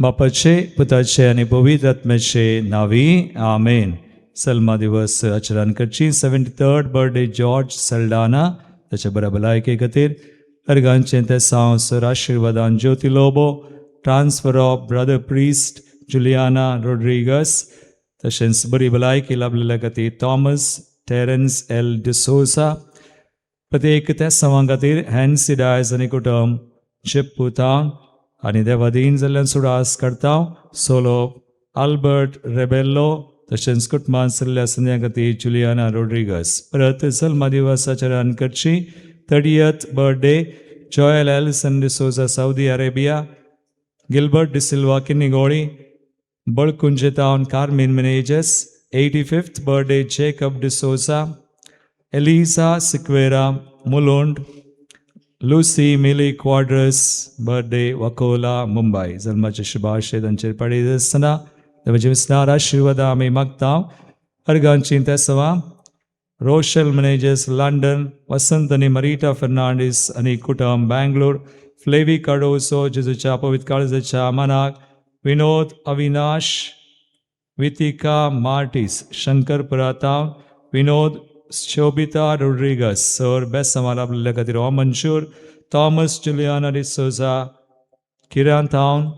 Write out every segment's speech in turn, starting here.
बापाचे, पुताचे आनी पवित्र आत्म्याचे नावी, आमेन. सल्मा दिवस आचरण करची. 73rd birthday George Saldanha, ताच्या बऱ्या भलायके खातीर अर्गांचें तेसांव sir आशिर्वादान Jyoti Lobo. Transfer of brother priest Juliana Rodrigues. तशेंच बरी भलायकी लाभलेल्या खातीर थॉमस टेरन्स एल डिसोसा. प्रत्येक तेसांवां खातीर हॅन्सी डायस आनी कुटुंब चेप्पू आनी देवादीन जाल्ल्यान सुडास करता सोलो आल्बर्ट रेबेल्लो. तशेंच कुटुंबान सल्ल्या संद्या खातीर जुलियाना रोड्रिगस. परत जल्मा दिवसाचरण करची. 30th birthday Joel Ellison D'Souza, Saudi Arabia. Gilbert D'Silva, Kinnigoli. Balkunje town Carmen Menezes. 85th birthday Jacob D'Souza. Eliza Sequeira, Mulund. Lucy Mili Quadras, birthday, Vakola, Mumbai. जल्माचे शुभाशय तांचेर पडित आसतना देवाचे विस्नार आशिर्वाद आमी मागता. अर्गांची तेसवा रोशल मॅनेजर्स, लंडन. वसंत आनी मरिटा फर्नांडीस आनी कुटुंब, बँगलोर. फ्लेवी कार्डोसो, जेजूच्या पवित्र काळजाच्या मनाक. विनोद Avinash वितिका Martis, Shankarpura town. Vinod Shobhita Rodrigues sir, बेसांव लाभलेल्या खातीर मंजूर. थॉमस जुलियाना डिसोजा, किरान town.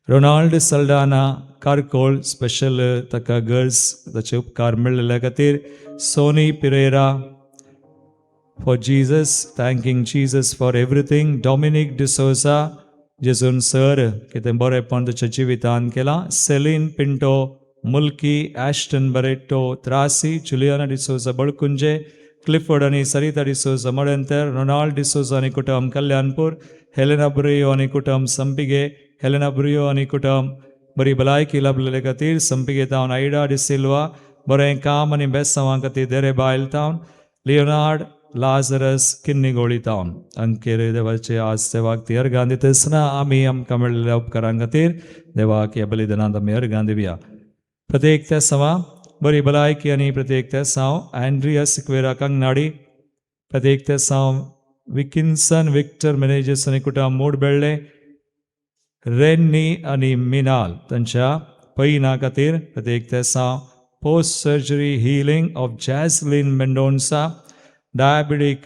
Ronald Saldanha, Caracol, special ताका गरज ताचे उपकार मेळ्ळेल्या खातीर. Sony Pereira, for Jesus, thanking Jesus for everything. Dominic D'Souza, जेजून सर कितें बरेंपण ताच्या जिवितान केलां. Celine Pinto, Mulki. Aston Barreto, Trasi. Juliana D'Souza, Balkunje. Clifford आनी सरिता डिसोजा, मडंतर. रोनाल्ड डिसोजा आनी कुटुंब, कल्याणपूर. हेलेना ब्रियो आनी कुटुंब, संपिगे. हेलेना ब्रियो आनी कुटुंब बरी भलायकी लाभलेले खातीर संपिगे तावन. आयडा डिसिल्वा, बरें काम आनी बेसांवां खातीर देरे बायल तावन. Leonard Lazarus, किन्नीगोळी तावन. अंकेर देवाचे आज देवाक ती अर्गां दिता आसतना आमी आमकां मेळिल्ल्या उपकारां खातीर देवाक ह्या बलिदानांत आमी अर्गां दिवया. प्रत्येक तेसांवा बरी भलायकी आनी प्रत्येक तेसांव अँड्रिया सिक्वेरा, कंगनाडी. प्रत्येक तेसांव विकिन्सन विक्टर मेनेजर्स आनी कुटुंब, मूडबेळ्ळे. रेन्नी आनी मिनाल तांच्या पैना खातीर प्रत्येक तेसांव. Post surgery healing of Jaslin Mendonca. Diabetic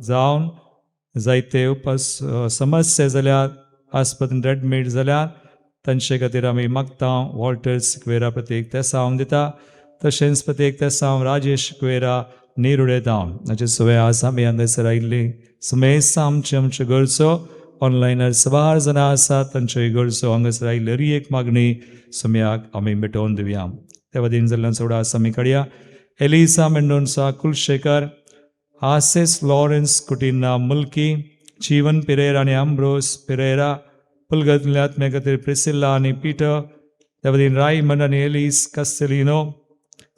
जावन जायते उपास समस्या जाल्यात, आस्पत्रेंत एडमीट जाल्यात, तांचे खातीर आमी मागता. वॉल्टर सिक्वेरा प्रत्येक तेसांव दिता. तशेंच प्रत्येक तेसांव राजेश सिक्वेरा, निरुडे तावन. हाचे सगळे आज आमी हांगासर आयिल्ली सुमेस्त आमचे आमच्यो गरजो, ऑनलायनार सबार जाणां आसात, तांच्यो गरजो, हांगासर आयिल्ली हर एक मागणी सुम्याक आमी मिटोवन दिवया. देवा दीन जाल्ल्यान चड आसा आमी काडया. एलिसा मेंडोन्सा, कुलशेखर. आसेस लॉरेन्स कुटिन्ना, मुल्की. जीवन पिरेरा आनी आंब्रोस पिरेरा. पुलगतल्या आत्म्या खातीर प्रिसिल्ला आनी पीटर. देवदीन रायमंड आनी Alice Castelino.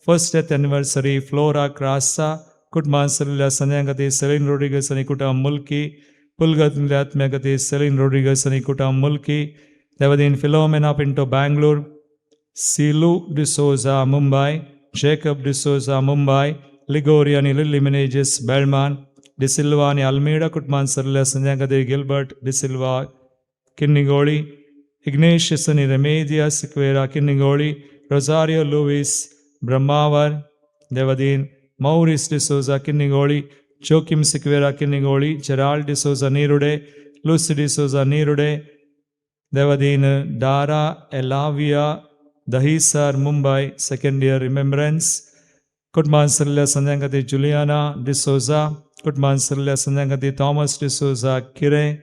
First death anniversary Flora Crasta. कुटुंबान सरिल्ल्या संद्यां खातीर सेलीन रोड्रिगस आनी कुटुंब, मुल्की. पुलगतल्या आत्म्या खातीर सेलीन रोड्रिगस आनी कुटुंब, मुल्की. देवदीन Philomena Pinto, Bangalore. Silu D'Souza, Mumbai. Jacob D'Souza, Mumbai. Liguori आनी लिल्ली मिनेजीस, बेळमान. डिसिल्वा आनी अल्मेडा कुटुंबान सरिल्ल्या संद्यां खातीर गिलबर्ट डिसिल्वा, किन्निगोळी. इग्नेशियस आनी रेमेदिया सिक्वेरा, किन्निगोळी. रोजारियो लुवीस, ब्रह्मावर. देवदीन Maurice D'Souza, Kinnigoli. Joachim Sequeira, Kinnigoli. Gerald D'Souza, Nirude. Lucy D'Souza, Nirude. देवदीन Dara Elavia, Dahisar, Mumbai, second year remembrance. कुटुंबान सरिल्ल्या संद्यां खातीर जुलियाना डिसोजा. कुटुंबान सरिल्ल्या संद्यां खातीर थॉमस डिसोजा, किरें.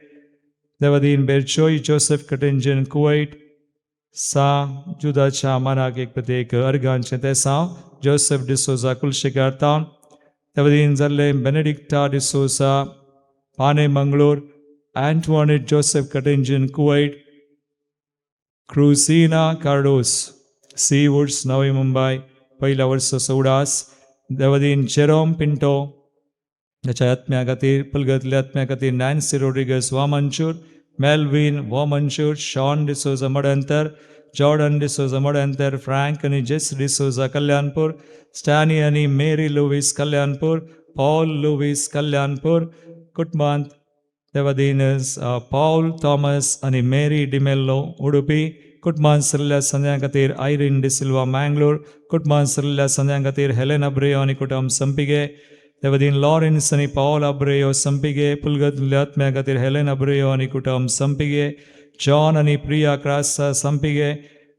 देवदीन बेर्चोय जोसेफ कटेंजन, कुवैट. सा जुदाच्या मानाक एक प्रत्येक अर्गांचें तेसांव जोसेफ डिसोजा, कुलशेखर तावन. देवदीन जाल्ले बेनेडिक्टा डिसोजा, पाने, मंगळूर. अँटवानेट जोसेफ कटेंजन, कुवैट. क्रुझिना कार्डोस, सी वुड्स, नवी मुंबय, पयल्या वर्साचो उडास. देवदीन जेरोम पिंटो, ताच्या आत्म्या खातीर, पुलगतल्या आत्म्या खातीर Nancy Rodrigues, Vamanjoor. Melvin Vamanjoor. Shawn D'Souza, Madantar. Jordan D'Souza, Madantar. Frank आनी जेस डिसोजा, कल्याणपूर. स्टॅनी आनी Mary Lewis, Kallianpur. Paul Lewis, Kallianpur. कुटुंबांत देवादीन पावल थॉमस आनी मेरी डिमेल्लो उडुपी कुटुंबान सरिल्ल्या संद्यां खातीर आयरीन डिसिल्वा मँगलोर कुटुंबान सरिल्ल्या संद्यां खातीर हेलेन अब्रेयो आनी कुटुंब संपिगे देवादीन लॉरेन्स आनी पावल अब्रेयो संपिगे पुलगत आत्म्या खातीर हेलेन अब्रेयो आनी कुटुंब संपिगे जॉन आनी Priya Crasta Sampige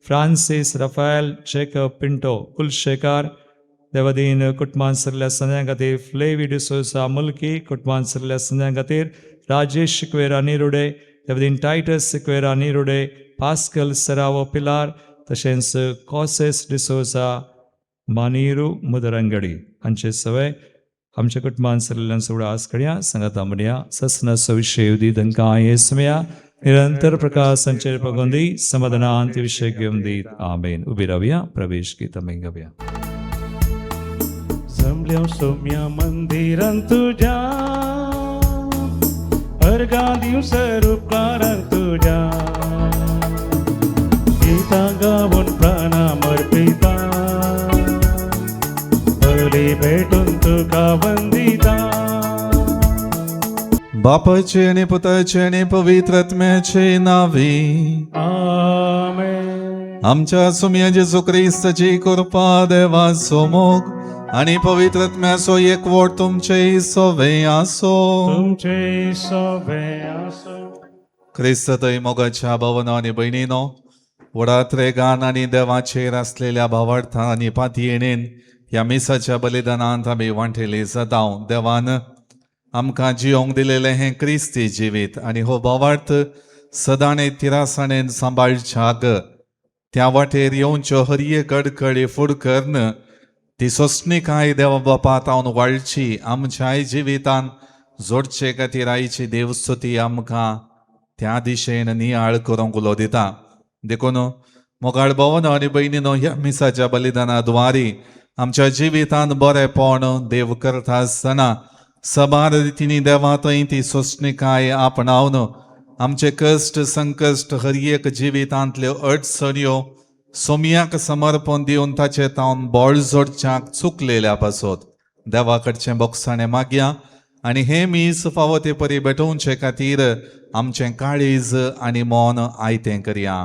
Francis Raphael Jacob Pinto Kulshekar देवादीन कुटुंबान सरिल्ल्या संद्यां खातीर फ्लेवी डिसोसा मुल्की कुटुंबान सरिल्ल्या संद्यां खातीर राजेश सिक्वेरा निरुडे देवादीन टायटस सिक्वेरा निरुडे पास्कल सरावो पिलार तशेंच कॉसेस डिसोसा मानीरू मुदरंगडी हांचे सवय आमच्या कुटुंबान सरिल्ल्यान सगळ्यो आस करया सांगाता म्हणया ससनाचो विशय दी तांकां येसमया निरंतर प्रकाश संचेर पगोंदी समाधानांत विशय घेवन दीत आमेन. उबी रावया प्रवेश गीत आमी गावया. जमल्या सौम्या मंदिरान तुज्या अर्गां दिवसर उपकारां तुज्या गीतां गावन प्राणां अर्पिता बली भेटून तुका वंदिता. बापाचे आनी पुताचे आनी पवित्र आत्म्याचे नावे. आमेन. आमच्या सुम्या जेजू क्रिस्ताची कृपा देवाचो मोग आनी पवित्र आत्म्याचो एकवट तुमचे सोवे आसो. तुमचे सोबे आसो. क्रिस्त थंय मोगाच्या भावना आनी भयणीनो व्हडा रेगान आनी देवाचेर आसलेल्या भावार्थान आनी पातयेणेन ह्या मिसाच्या बलिदानांत आमी वांटेली जाता. देवान आमकां जियोंक दिलेलें हें क्रिस्ती जिवीत आनी हो भावार्थ सदाणे तिरासाणेन सांबाळच्याक त्या वाटेर येवच्यो हर एक अडकळी फुडकर्न ती सोंसणीकाय देवा बापा तावन वाळची आमच्याय जिवितान जोडचे खातीर आयची देवस्तुती आमकां त्या दिशेन नियाळ करूंक उलो दिता. देखून मोगाळ भोवन आनी भयणीनो ह्या मिसाच्या बलिदाना द्वारी आमच्या जिवितान बरेपण देव करता आसतना सबार रितींनी देवा थंय ती सोंसणीकाय आपणावन आमचे कश्ट संकश्ट हर एक जिवितांतल्यो अडचण्यो सोमयाक समर्पण दिवन ताचे तावन बळ जोडच्याक चुकलेल्या पासत देवा कडचें बोगसाणें मागया आनी हें मीस फावो ते परी भेटोवचे खातीर आमचें काळीज आनी मन आयतें करया.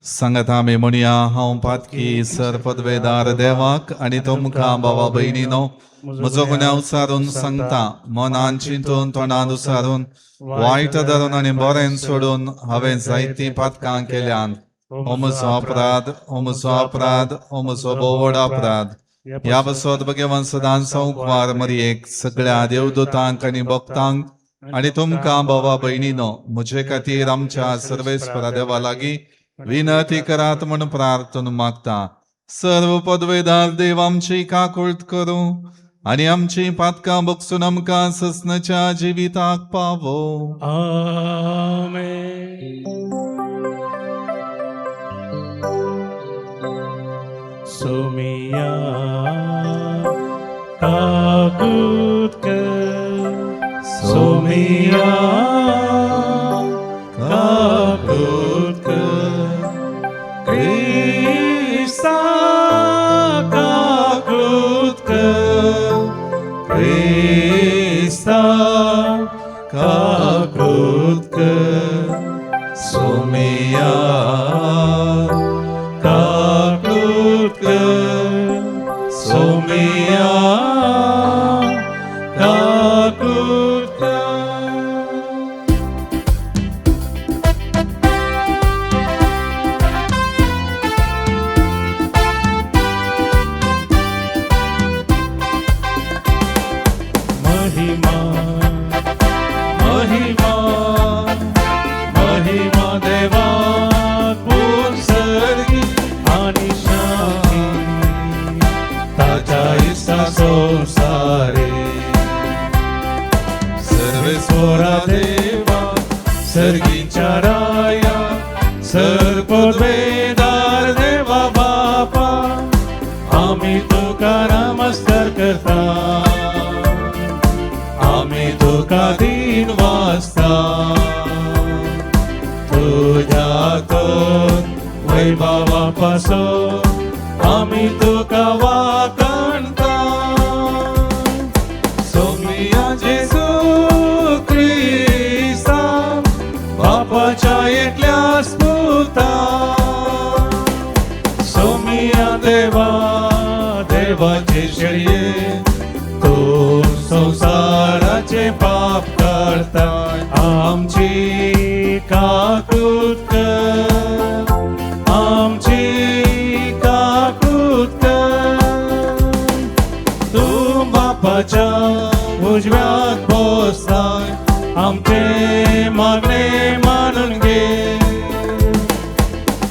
सांगात आमी म्हणया हांव पातकी सर पदवेदार देवाक आनी तुमकां भावा भयणीनो म्हजो गुन्यांव सारून सांगता मनान चिंतून तोंडान उसारून वायट धरून आनी बरें सोडून हांवें जायतीं पातकां केल्यांत. हो म्हजो अपराध, हो म्हजो अपराध, हो म्हजो भोव व्हड अपराध. ह्या पासत भगवान सदां संकवार मरयेक सगळ्या देवदूतांक आनी भक्तांक आनी तुमकां भावा भयणीनो म्हजे खातीर आमच्या सर्वेस्परा देवा लागीं विनंती करात म्हूण प्रार्थना मागता. सर्व पदवेदार देव आमची काकुळट करूं आनी आमची पातकां बगसून आमकां ससनाच्या जिविताक पावो. आमेन. सोमिया काकूत कर, सोमिया काकूत कर, क्रिस्ता काकूत कर, क्रिस्ता काकूत कर, सोमिया काकूत कर, सोमिया काकूत कर. महिमा महिमा महिमा देवा पुसर्गी आणि शांती ताच्या इस्ता संसारे. सर्वेस्वरा देवा सर्गीच्या राया सर्पद्वेदार देवा बापा आम्ही तुका नमस्कार करता, आम्ही तुका दिन वाजता. तुझ्या तर वैभवापासून आम्ही तुका वाकणता. शेळये तूं संवसाराचे पाप काडताय आमची काकूत कर आमची काकूत कर तूं बापाच्या उजव्याक बसताय आमचे मागणे मानून घे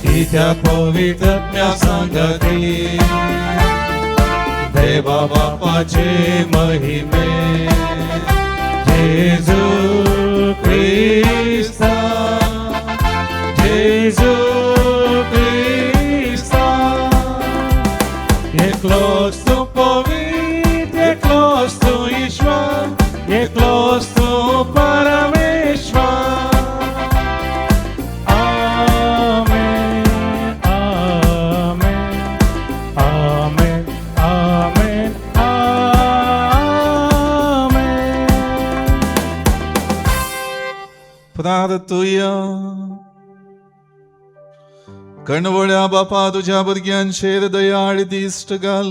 कित्याक पवित्र सांगती देवा बापाचे महिमे जेजू क्रिस्ता जेजू क्रिस्ता एकलोच तूं पवित्र एकलोच तूं ईश्वर एकलोच तूं परमेश्वर. आमेन आमेन आमेन आमेन आमेन. प्रार्थुया. कणवळ्या बापा तुझ्या भुरग्यांचेर दयाळ दिश्ट घाल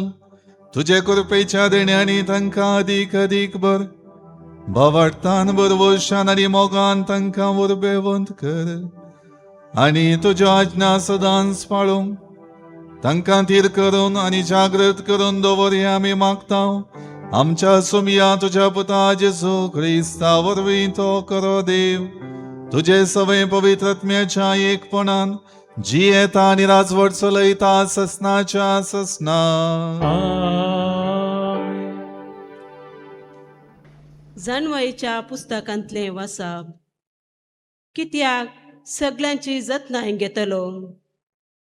तुजे कृपेच्या देण्यांनी तांकां अदीक अदीक बर भावार्थान बरवशान आनी मोगान तांकां उर्बेवंत कर आनी तुज्यो आज्ञा सदांच पाळूंक तांकां थीर करून आनी जागृत करून दवर हें आमी मागता आमच्या सुमया तुज्या पुता जेजू क्रिस्ता वरवीं तो करो देव तुजे सवय पवित्रत्म्याच्या एकपणान जियेता आनी राजवट चलयता ससनाच्या ससना. आमेन. जनवईच्या पुस्तकांतलें वाचप. कित्याक सगल्यांची जतनाय घेतलो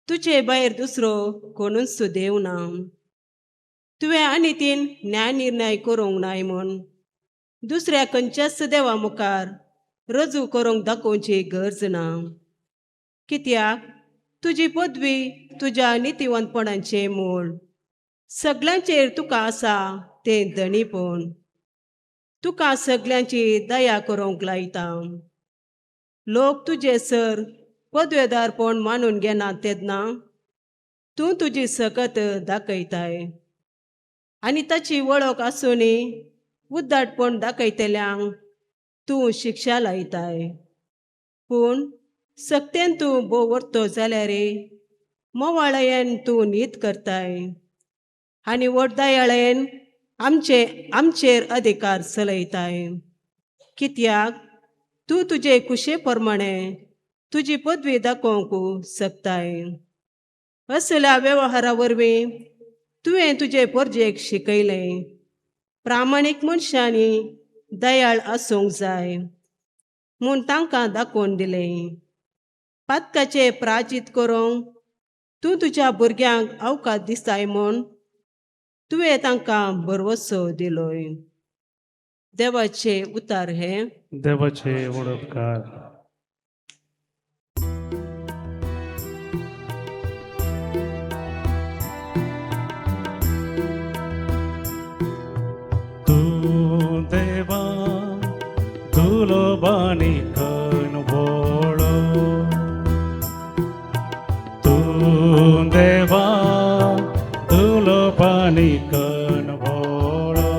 तुजे भायर दुसरो कोणूच देव ना. तुवें आनी तीन न्याय निर्णय करूंक नाय म्हूण दुसऱ्या खंयच्याच देवा मुखार रजू करूंक दाखोवची गरज ना. कित्याक तुजी पदवी तुज्या नितीवंतपणाचें मूळ सगल्यांचेर तुका आसा तें धणीपण तुका सगल्यांची दया करूंक लायता. लोक तुजे सर पदवेदारपण मानून घेना तेन्ना तूं तुजी सकत दाखयताय आनी ताची वळख आसूनय उद्दाटपण दाखयतल्यांक तूं शिक्षा लायताय. पूण सक्तेन तूं भोव वर्तो जाल्यार मोवाळायेन तूं न्हीद करताय आनी वडदयाळेन आमचे आमचेर अधिकार चलयताय. कित्याक तूं तुजे कुशे प्रमाणे तुजी पदवी दाखोवंक शकताय. असल्या वेव्हारा वरवीं तुवें तुजे परजेक शिकयलें प्रामाणीक मनशांनी दयाळ आसूंक जाय म्हूण तांकां दाखोवन दिलें. पातकाचें प्राचीत करूंक तूं तुज्या भुरग्यांक अवकाश दिसताय म्हूण तुवें तांकां भरवसो दिलोय. देवाचे उतार हे देवाचे उपकार. तूं देवा दुलोबानी कणवळो तूं देवा दुलोबानी कणवळो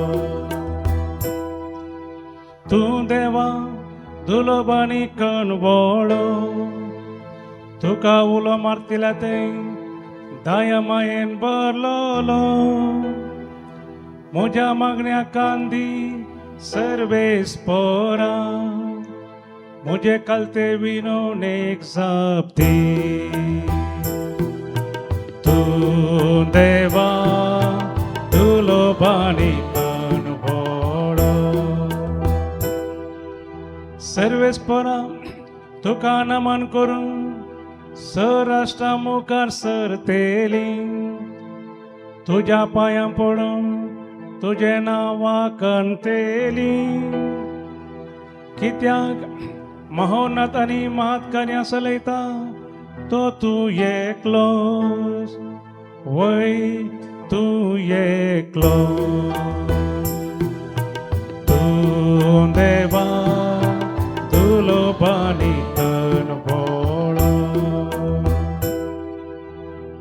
तूं देवा दुलोबानी कणवळो तुका उलो मारतिल्या ते दया मायेन भरलोलो म्हज्या मागण्या कांदी सर्वेस पोरा म्हजे कालते विनवणेक जाप दी. तूं देवा दुलोबानी कणवळो सर्वेस पोरा तुका नमन करून सराष्ट्रा मुखार सरतेली तुज्या पांयां पडून तुजें नांव वाखणतेली. कित्याक महोन्नत आनी महत्कार्यां चलयता तो तूं एकलोच वय तूं एकलो. तूं देवा दुलोबानी कणवळो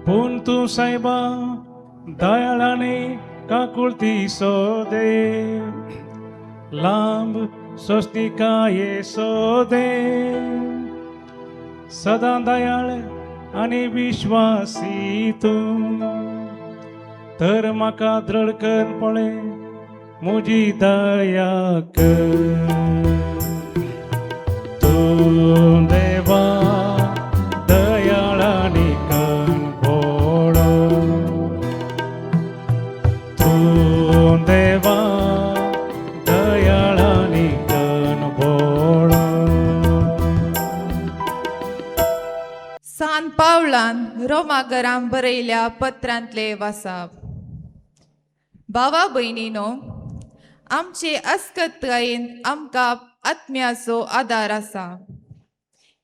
पूण तूं सायबा दयाळ आनी काकुळती देव, लांब सोस्तिकायेचो देव, सदां दयाळ आनी विश्वासी तूं, तर म्हाका दृढ कर पळय म्हजी दया कर. तूं देवा दयाळ आनी कणभोळो, तूं देवा दयाळ आनी कणभोळो. सान पावलान रोमागरां बरयल्या पत्रांतले वासाप. भावा भयणीनो, आमचे अस्कतायेन आमकां आत्म्याचो आदार आसा.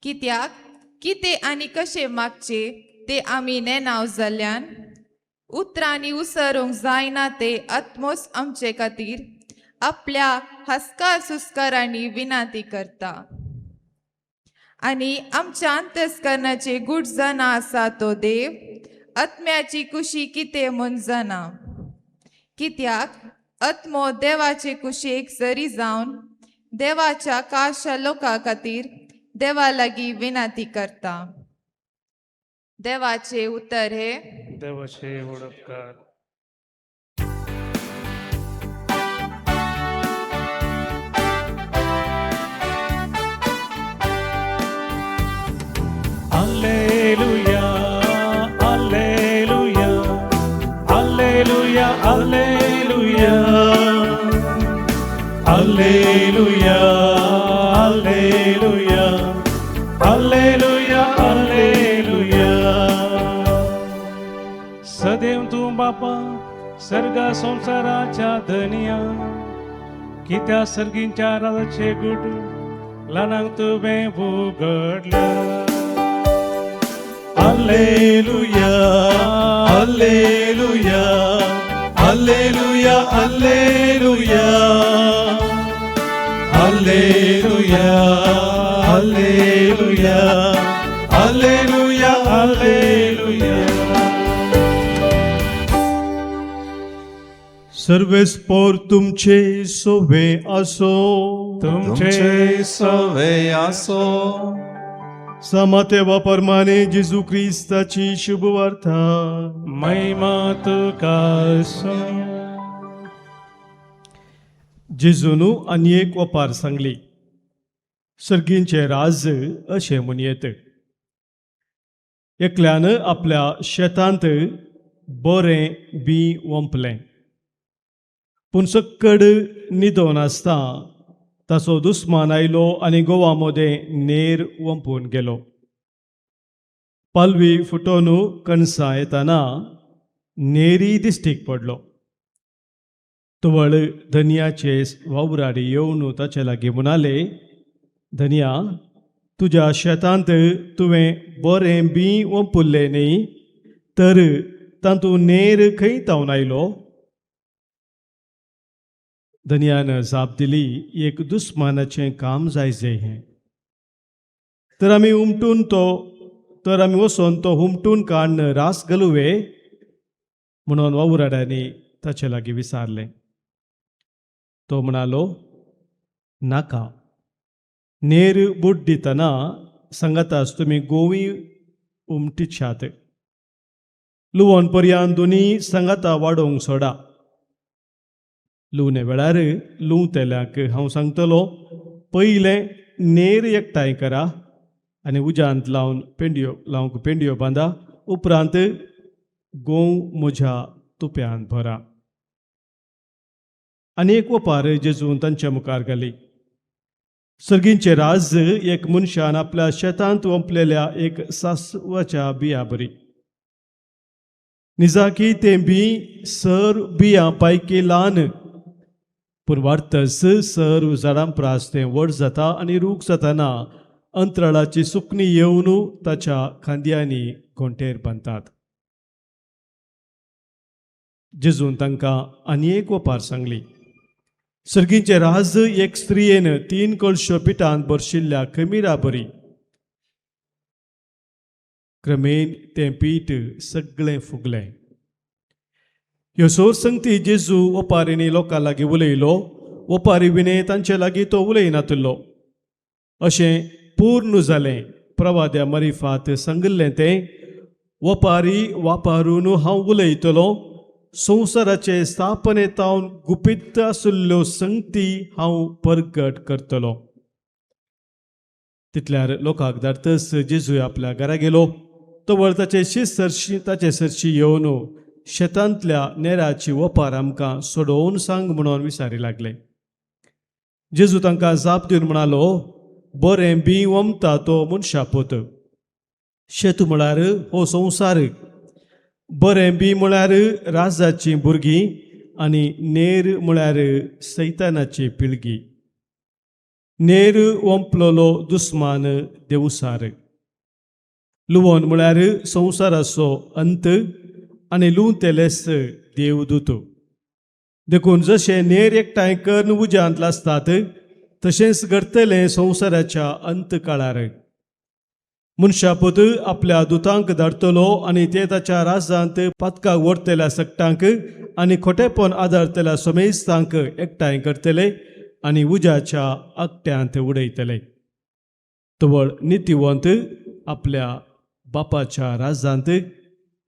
कित्याक कितें आनी कशें मागचें तें आमी नेणाव जाल्ल्यान उतरांनी उसरूंक जायना ते आत्मोच आमचे खातीर आपल्या हस्कार सुस्कारांनी विनंती करता. आनी आमच्या अंतस्करणाचे गूढ जाणा आसा तो देव आत्म्याची कुशी कितें म्हूण जाणा. कित्याक आत्मो देवाचे कुशेक सरी जावन देवाच्या काशा लोकां खातीर देवा लागीं विनंती करता. देवाचे उतर हे देवाचे उपकार. Alleluia, Alleluia, Alleluia, Alleluia, Alleluia, Alleluia, Alleluia, Alleluia. सदैव तूं बापा सर्गा संवसाराच्या धनया, कित्या सर्गींच्या राजाचे गुट ल्हानांक तुवें उगडल्या. Alleluia, Alleluia, Alleluia, Alleluia, Alleluia, Alleluia, Alleluia, Alleluia. सर्वेस्पोर तुमचे सोवे असो. तुमचे सवे आसो. समाते परमाने जेजू क्रिस्ताची शुभवार्ता. महिमा तुका सोया. जेजून आनी एक वपार सांगली, सर्गींचे राज अशें म्हणयेत, एकल्यान आपल्या शेतांत बरें बी वंपलें, पूण सक्कड न्हिदोन आसता ताचो दुस्मान आयलो आनी गोवा मदें नेर वंपून गेलो. पालवी फुटोवन कणसां येतना नेरी दिश्टीक पडलो. तवळ धनयाचे वावराडी येवन ताचे लागीं म्हणाले, धनया, तुज्या शेतांत तुवें बरें बी वंपुल्लें न्ही, तर तातूंत नेर खंय तावन आयलो? धनयान जाप दिली, एक दुस्मानाचें काम जायजे हें, तर आमी वचोन तो हुमटून काडून रास घालुवे? म्हणून वावराड्यांनी ताचे लागीं विचारलें. तो म्हणालो, नाका, नेर बूट दितना सांगाताच तुमी गोवी उमटीच्यात. लुवण पर्यान दोनी सांगाता वाडोवंक सोडा. लुवणे वेळार लुवतल्यांक हांव सांगतलो, पयलें नेर एकठांय करा आनी उज्यांत लावन पेंडयो लावंक पेंडयो बांदा, उपरांत गोंव म्हज्या तुप्यान भरा. आनी एक वपार जेजून तांच्या मुखार घाली, सर्गींचे राज एक मनशान आपल्या शेतांत वंपलेल्या एक सासवाच्या बिया बरी. निजाकी तें बी सर बियां पायकी ल्हान, पूण वाडतच सर झाडां प्रास तें व्हड जाता आनी रूख जाताना अंतराळाची सुकणी येवन ताच्या खांद्यांनी घोंटेर बांदतात. जेजून तांकां आनी एक वपार सांगली, सर्गींचे राज एक स्त्रियेन 3 कळश्यो पिठांत भरशिल्ल्या खमीरा बरी. क्रमेन तें पीठ सगळें फुगलें. ह्यो सोर संगती जेजू ओपारींनी लोकां लागीं उलयलो. ओपारी विणे तांचे लागीं तो उलयनातलो. अशें पूर्ण जालें प्रवाद्या मरिफात सांगिल्लें तें, वपारी वापरून हांव उलयतलो, संवसाराचे स्थापने तावन गुपीत आशिल्ल्यो संगती हांव परगट करतलो. तितल्यार लोकांक धाडतच जेजू आपल्या घरा गेलो. तवळ ताचे शीत सरशी ताचे सरशी येवन शेतांतल्या नेराची वपार आमकां सोडोवन सांग म्हणून विचारी लागले. जेजू तांकां जाप दिवन म्हणालो, बरें बी वमता तो मनशा पोत. शेत म्हळ्यार हो संवसार. बरें बी म्हळ्यार राजाचीं भुरगीं आनी नेर म्हळ्यार सैतानाची पिळगी. नेर वंपलोलो दुस्मान देवसार. लुवोन म्हळ्यार संवसाराचो अंत आनी लुंवतेलेस देवदूत. देखून जशें नेर एकठांय करून उज्यांत लासतात तशेंच घडटलें संवसाराच्या अंत काळार. मनशापत आपल्या दुतांक धाडटलो आनी ते ताच्या राजांत पातकाक व्हरतल्या सगटांक आनी खोटेपण आदारतल्या समेस्तांक एकठांय करतले आनी उज्याच्या आकट्यांत उडयतले. तवळ नितीवंत आपल्या बापाच्या राजांत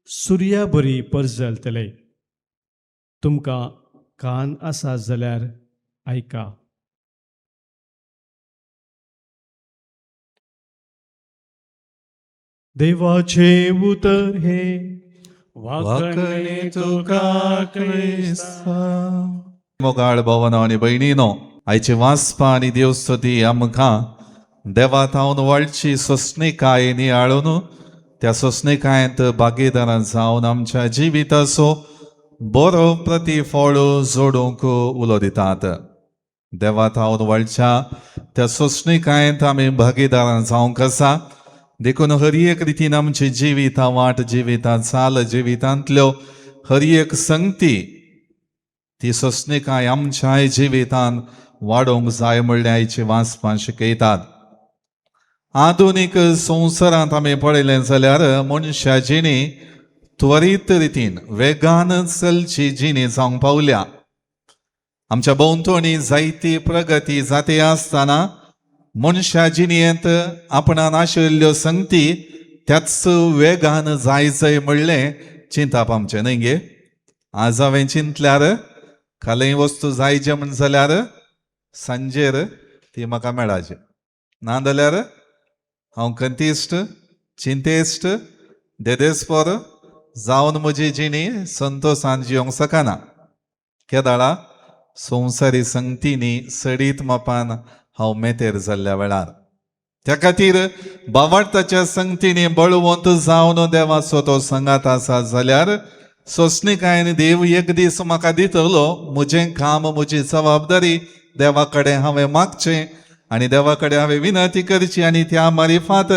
सुर्या बरी परजलतले. तुमकां कान आसा जाल्यार आयका. देवाचें उतर हे वाकणे तुका क्रिस्ता. मोगाळ भवनो आनी भयणीनो, आयचे वाचपा आनी देवस्तुती आमकां देवा थावन वाळची सोंसणीकाय नियाळून त्या सोंसणीकायेंत भागीदारां जावन आमच्या जिविताचो बरो प्रतिफळ जोडूंक उलो दितात. देवा थावन वाळच्या त्या सोंसणीकायेंत आमी भागीदारां जावंक आसा. देखून हर एक रितीन आमची जिवितां वाट, जिवितां चाल, जिवितांतल्यो हर एक संगती ती सोंसणीकाय आमच्याय जिवितान वाडोवंक जाय म्हणल्यार आयची वाचपां शिकयतात. आधुनीक संवसारांत आमी पळयलें जाल्यार मनशा जिणी त्वरीत रितीन वेगान चलची जिणी जावंक पावल्या. आमच्या भोंवतणी जायती प्रगती जाती आसतना मनशा जिणेंत आपणान आशिल्ल्यो संगती त्याच वेगान जाय जाय म्हणलें चिंताप आमचें न्हय गे. आज हांवें चिंतल्यार कालय वस्तू जाय जे म्हण जाल्यार सांजेर ती म्हाका मेळाची, ना जाल्यार हांव खंतिश्ट चिंतेश्ट देदेस्पोर जावन म्हजी जिणी संतोशान जिवंक शकना. केदाळा संवसारी संगतींनी सडीत मापान हांव मेतेर जाल्ल्या वेळार. त्या खातीर बावार्थाच्या संगतींनी बळवंत जावन देवाचो तो संगात आसा जाल्यार सोंसणीकायेन देव एक दीस म्हाका दितलो. म्हजें काम, म्हजी जबाबदारी देवा कडेन हांवें मागचें आनी देवा कडेन हांवें विनंती करची आनी त्या मारिफात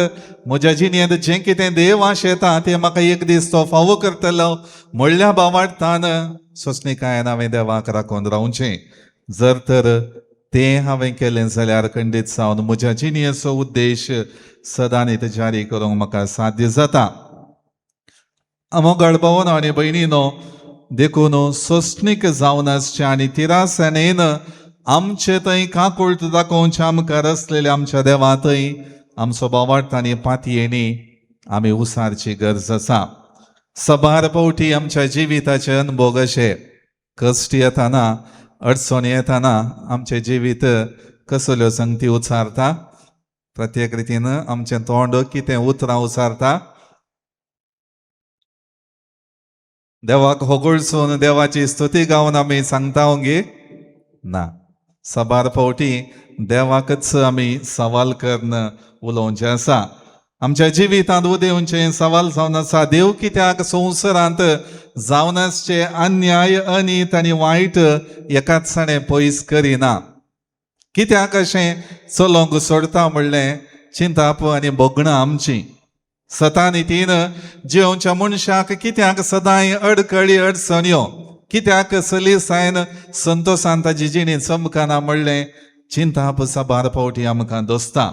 म्हज्या जिणेंत जें कितें देव आशेता तें म्हाका एक दीस तो फावो करतलो म्हणल्या बावार्थान सोंसणीकायेन हांवें देवाक राखून रावचें. जर तर तें हांवें केलें जाल्यार खंडीत जावन म्हज्या जिणेचो उद्देश सदांनीत जारी करूंक म्हाका साध्य जाता. मोगाळ भावानो आनी भयणीनो, देखून सोंसणीक जावन आसचें आनी तिरासनेन आमचे थंय काकुळट दाखोवचें आमकां आसलेल्या आमच्या देवा थंय आमचो बावार्थ आनी पातयेनी आमी उसारची गरज आसा. सबार फावटी आमच्या जिविताचे अनभोग अशे कश्ट येताना, अडचणी येताना आमचें जिवीत कसल्यो संगती उचारता. प्रत्येक रितीन आमचें तोंड कितें उतरां उचारता. देवाक होगळसून देवाची स्तुती गावन आमी सांगता गे ना. सबार फावटी देवाकच आमी सवाल करून उलोवचें आसा. आमच्या जिवितांत उदेवचें सवाल जावन आसा, देव कित्याक संवसारांत जावन आसचे अन्याय, अनीत आनी वायट एकाच साणें पयस करिना, कित्याक अशें चलोवंक सोडता म्हणलें चिंताप आनी भोगणां आमची. सतानितीन जिवच्या मनशाक कित्याक सदांय अडकळी अडचण्यो, कित्याक सलीसायन संतोशान ताजी जिणी चमकना म्हणलें चिंताप साबार फावटी आमकां दोसता.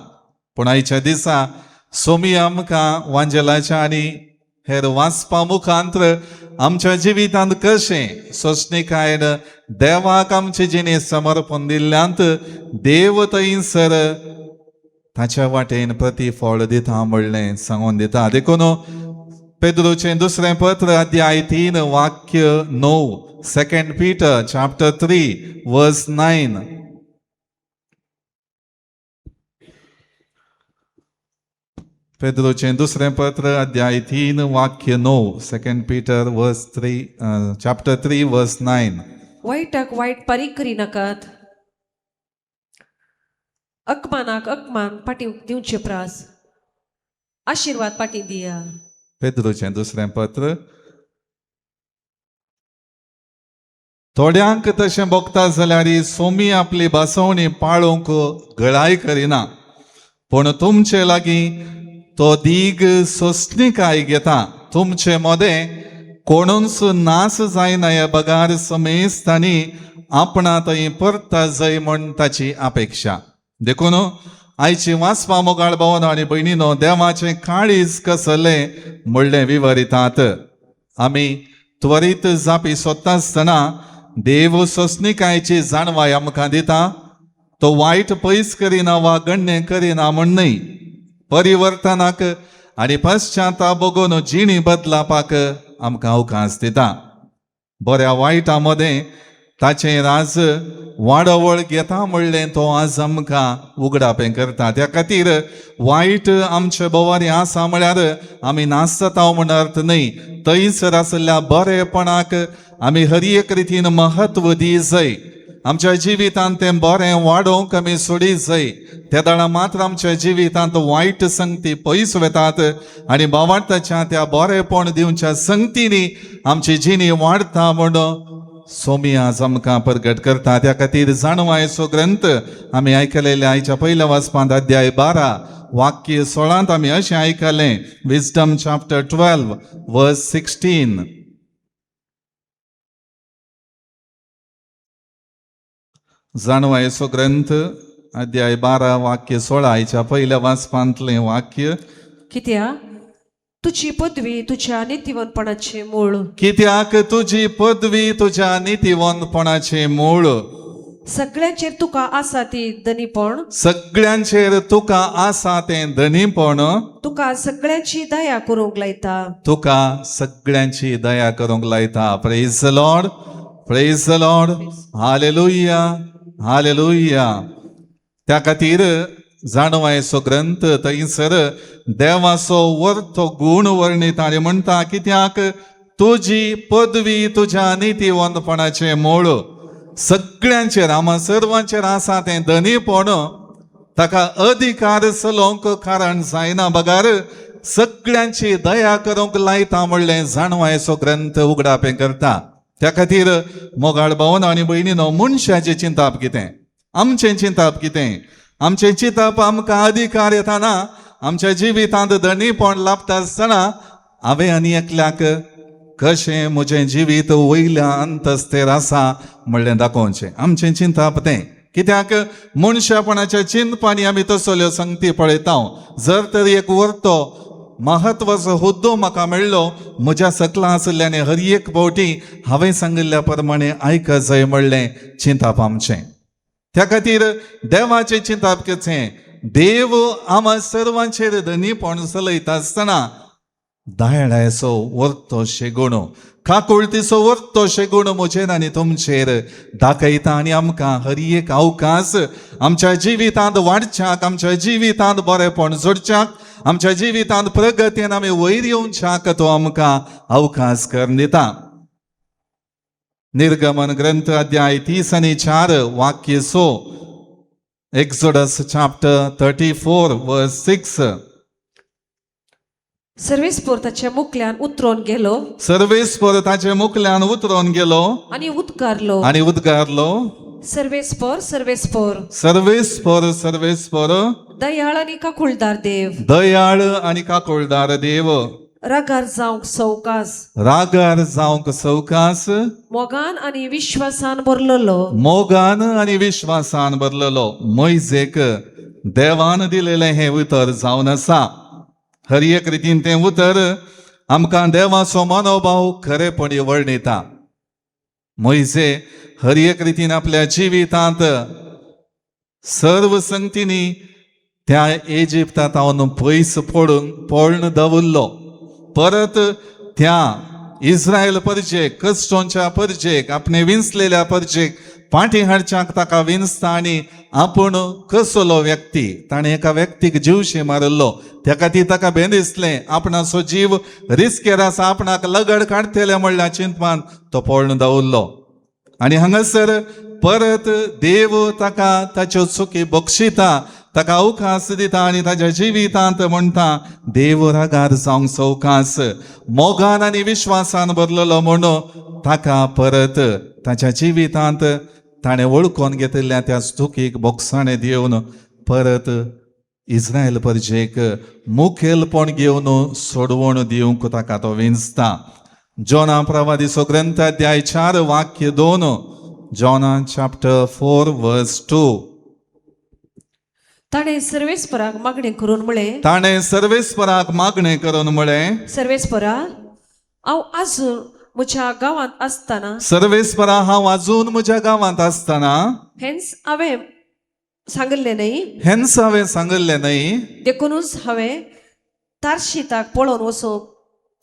पूण आयच्या दिसा सोमी आमकां वांजेलाच्या आनी हेर वाचपा मुखांत्र आमच्या जिवितांत कशें सोंसणीकायेन देवाक आमचे जिणें समर्पण दिल्ल्यांत देव थंयसर ताच्या वाटेन प्रतिफळ दिता म्हणलें सांगून दिता. देखून पेद्रूचें दुसरें पत्र अध्याय 3 वाक्य 9, 2 Peter chapter 3 verse 9. पेद्रूचें दुसरें पत्र अध्याय 3 वाक्य 9, 2 Peter verse 3 chapter 3 verse 9. वायटाक वायट पारीक करिनाकात, अकमानाक अकमान पाटी दिवचे प्रास आशिर्वाद पाटी दिया. पेद्रूचें दुसरें पत्र. थोड्यांक तशें भोगता जाल्यार सोमी आपली भासवणी पाळोवंक गळाय करिना, पूण तुमचे लागीं तो दीग सोंसणीकाय घेता. तुमचे मदें कोणूच नास जायना हे बगार समेस्तांनी आपणा थंय परता जाय म्हण ताची अपेक्षा. देखून आयची वाचपा मोगाळ भावनो आनी भयणीनो, देवाचें काळीज कसलें म्हणलें विवरितात. आमी त्वरीत जापी सोदता आसतना देव सोंसणीकायेची जाणवाय आमकां दिता. तो वायट पयस करिना वा गण्य करिना म्हण न्हय, परिवर्तनाक आनी पश्चाताप बगून जिणी बदलापाक आमकां अवकाश दिता. बऱ्या वायटा मदें ताचें राज वाडोवळ घेता म्हणलें तो आज आमकां उगडापें करता. त्या खातीर वायट आमचे भोवारी आसा म्हळ्यार आमी नासता म्हण अर्थ न्हय. थंयसर आशिल्ल्या बरेपणाक आमी हर एक रितीन म्हत्व दी जाय. आमच्या जिवितांत तें बरें वाडोवंक आमी सोडी जाय. त्या दाळा मात्र आमच्या जिवितांत वायट संगती पयस वेतात आनी भावार्थाच्या त्या बरेपण दिवच्या संगतींनी आमची जिणी वाडता म्हण सोमी आज आमकां प्रगट करता. त्या खातीर जाणवायचो ग्रंथ आमी आयकलेले आयच्या पयल्या वाचपांत अध्याय 12 वाक्य 16 आमी अशें आयकलें, विजडम चॅप्टर 12 वर्स 16. जाणवायचो ग्रंथ अध्याय 12 वाक्य 16 आयच्या पयल्या वाचपांतलें वाक्य. कित्याक तुजी पदवी तुज्या नितीवंतपणाचें मूळ, कित्याक तुजी पदवी तुज्या नितीवंतपणाचें मूळ, सगळ्यांचेर तुका आसा ती धनीपण, सगळ्यांचेर तुका आसा तें धनीपण, तुका सगळ्यांची दया करूंक लायता, तुका सगळ्यांची दया करूंक लायता. Praise the Lord, praise the Lord, hallelujah, hallelujah. त्या खातीर जाणवायचो ग्रंथ थंयसर देवाचो वर्थो गूण वर्णीत आनी म्हणटा, कित्याक तुजी पदवी तुज्या नितीवंतपणाचें मूळ, सगळ्यांचेर आमा सर्वांचेर आसा तें धनीपण, ताका अधिकार चलोवंक कारण जायना बगार सगळ्यांची दया करूंक लायता म्हणलें जाणवायचो ग्रंथ उगडापें करता. त्या खातीर मोगाळ भावन आनी भयणीनो, मनशाचें चिंताप कितें, आमचें चिंताप कितें, आमचें चिंताप आमकां अधिकार येताना आमच्या जिवितांत धनीपण लाभता आसतना हांवें आनी एकल्याक कशें म्हजें जिवीत वयल्या अंतस्तेर आसा म्हणलें दाखोवचें, आमचें चिंताप तें. कित्याक मनशापणाच्या चिंतपांनी आमी तसल्यो संगती पळयता. जर तर एक वर्तो म्हत्वाचो हुद्दो म्हाका मेळ्ळो, म्हज्या सकला आशिल्ल्याने हर एक फावटी हांवें सांगिल्ल्या प्रमाणे आयक जाय म्हणलें चिंताप आमचें. त्या खातीर देवाचें चिंताप कशें, देव आमा सर्वांचेर धनीपण चलयता आसतना दयाळाचो वर्तो शेगुण, काकुळतीचो वर्तो शेगुण म्हजेर आनी तुमचेर दाखयता आनी आमकां हर एक अवकाश आमच्या जिवितांत वाडच्याक, आमच्या जिवितांत बरेपण जोडच्याक, आमच्या जिवितांत प्रगतीन आमी वयर येवच्याक तो आमकां अवकाश करून दिता. निर्गमन ग्रंथ अध्याय 30 आनी 4 वाक्य 6, एक्सोडस चॅप्टर 34 वर्स 6. सर्वेस्पोर ताच्या मुखल्यान उतरोन गेलो, सर्वेस्पर ताचे मुखल्यान उतरोन गेलो आनी उदकारलो, आनी उदकारलो. सर्वेस्पोर सर्वेस्पोर, सर्वेस्पर सर्वेस्पर, दयाळ आनी काकुळदार देव, दयाळ आनी काकुळदार देव, रागार जावंक सवकास, रागार जावंक सवकास, मोगान आनी विश्वासान भरलेलो, मोगान आनी विश्वासान भरलेलो. मोयजेक देवान दिलेलें हें उतर जावन आसा. हर एक रितीन तें उतर आमकां देवाचो मनोभाव खरेपणी वर्णिता. मोयजे हर एक रितीन आपल्या जिवितांत सर्व संगतींनी त्या इजिप्तांत पयस पडून पळून दवरलो. परत त्या इस्रायल परजेक, कस्टोनच्या परजेक, आपणे विंचलेल्या परजेक पाटी हाडच्याक ताका विंचता आनी आपूण कसलो व्यक्ती, ताणें एका व्यक्तीक जिवशी मारिल्लो, त्या खातीर ताका भें दिसलें आपणाचो जीव रिस्केर आसा, आपणाक लगड काडटले म्हणल्या चिंतपान तो पळून दवरलो. आनी हांगासर परत देव ताका ताच्यो चुकी बक्षिता, ताका अवकाश दिता आनी ताच्या जिवितांत म्हणटा देव रागार जावंक सवकास, मोगान आनी विश्वासान भरलेलो म्हणून ताका परत ताच्या जिवितांत ताणें वळखून घेतिल्ल्या त्या चुकीक बोगसाणें दिवन परत इस्रायल परजेक मुखेलपण घेवन सोडवण दिवंक ताका तो विंचता. जोना प्रवादीचो ग्रंथ अध्याय 4 वाक्य 2, जोना चॅप्टर 4 वर्स 2. ताणें सर्वेस्पराक मागणें करून म्हळें, ताणें सर्वेस्पराक मागणें करून म्हळें, सर्वेस्परा, हांव आजून म्हज्या गांवांत आसतना, सर्वेस्परा हांव अजून म्हज्या गांवांत आसतना, हेंच हांवें सांगिल्लें न्हय, हेंच हांवें सांगिल्लें न्हय, देखुनूच हांवें तारशिताक पळोवन वचूंक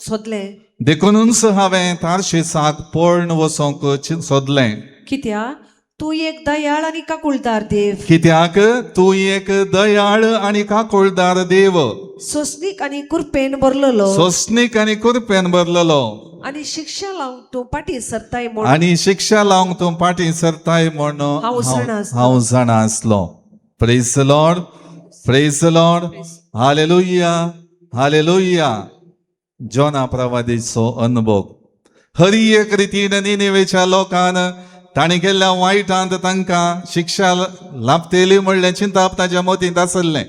सोदलें, देखुनूच हांवें तारशिसाक पळून वचोंक सोदलें, कित्याक तूं एक दयाळ आनी काकुळदार देव, कित्याक तूं एक दयाळ आनी काकुळदार देव, सोंसणीक आनी कुरपेन भरलेलो, सोंसणीक आनी कुरपेन भरलेलो, आनी शिक्षा लावंक तूं फाटीं सरताय म्हूण आनी शिक्षा लावंक तूं फाटीं सरताय म्हूण हांव जाणा आसलो. हांव जाणा आसलो. Praise the Lord, praise the Lord, hallelujah, hallelujah. Jonah प्रवादीचो अनुभव हर एक रितीन निनेवेच्या लोकान तांणी केल्ल्या वायटांत तांकां शिक्षा लाभतली म्हणलें चिंताप ताच्या मतींत आसलें.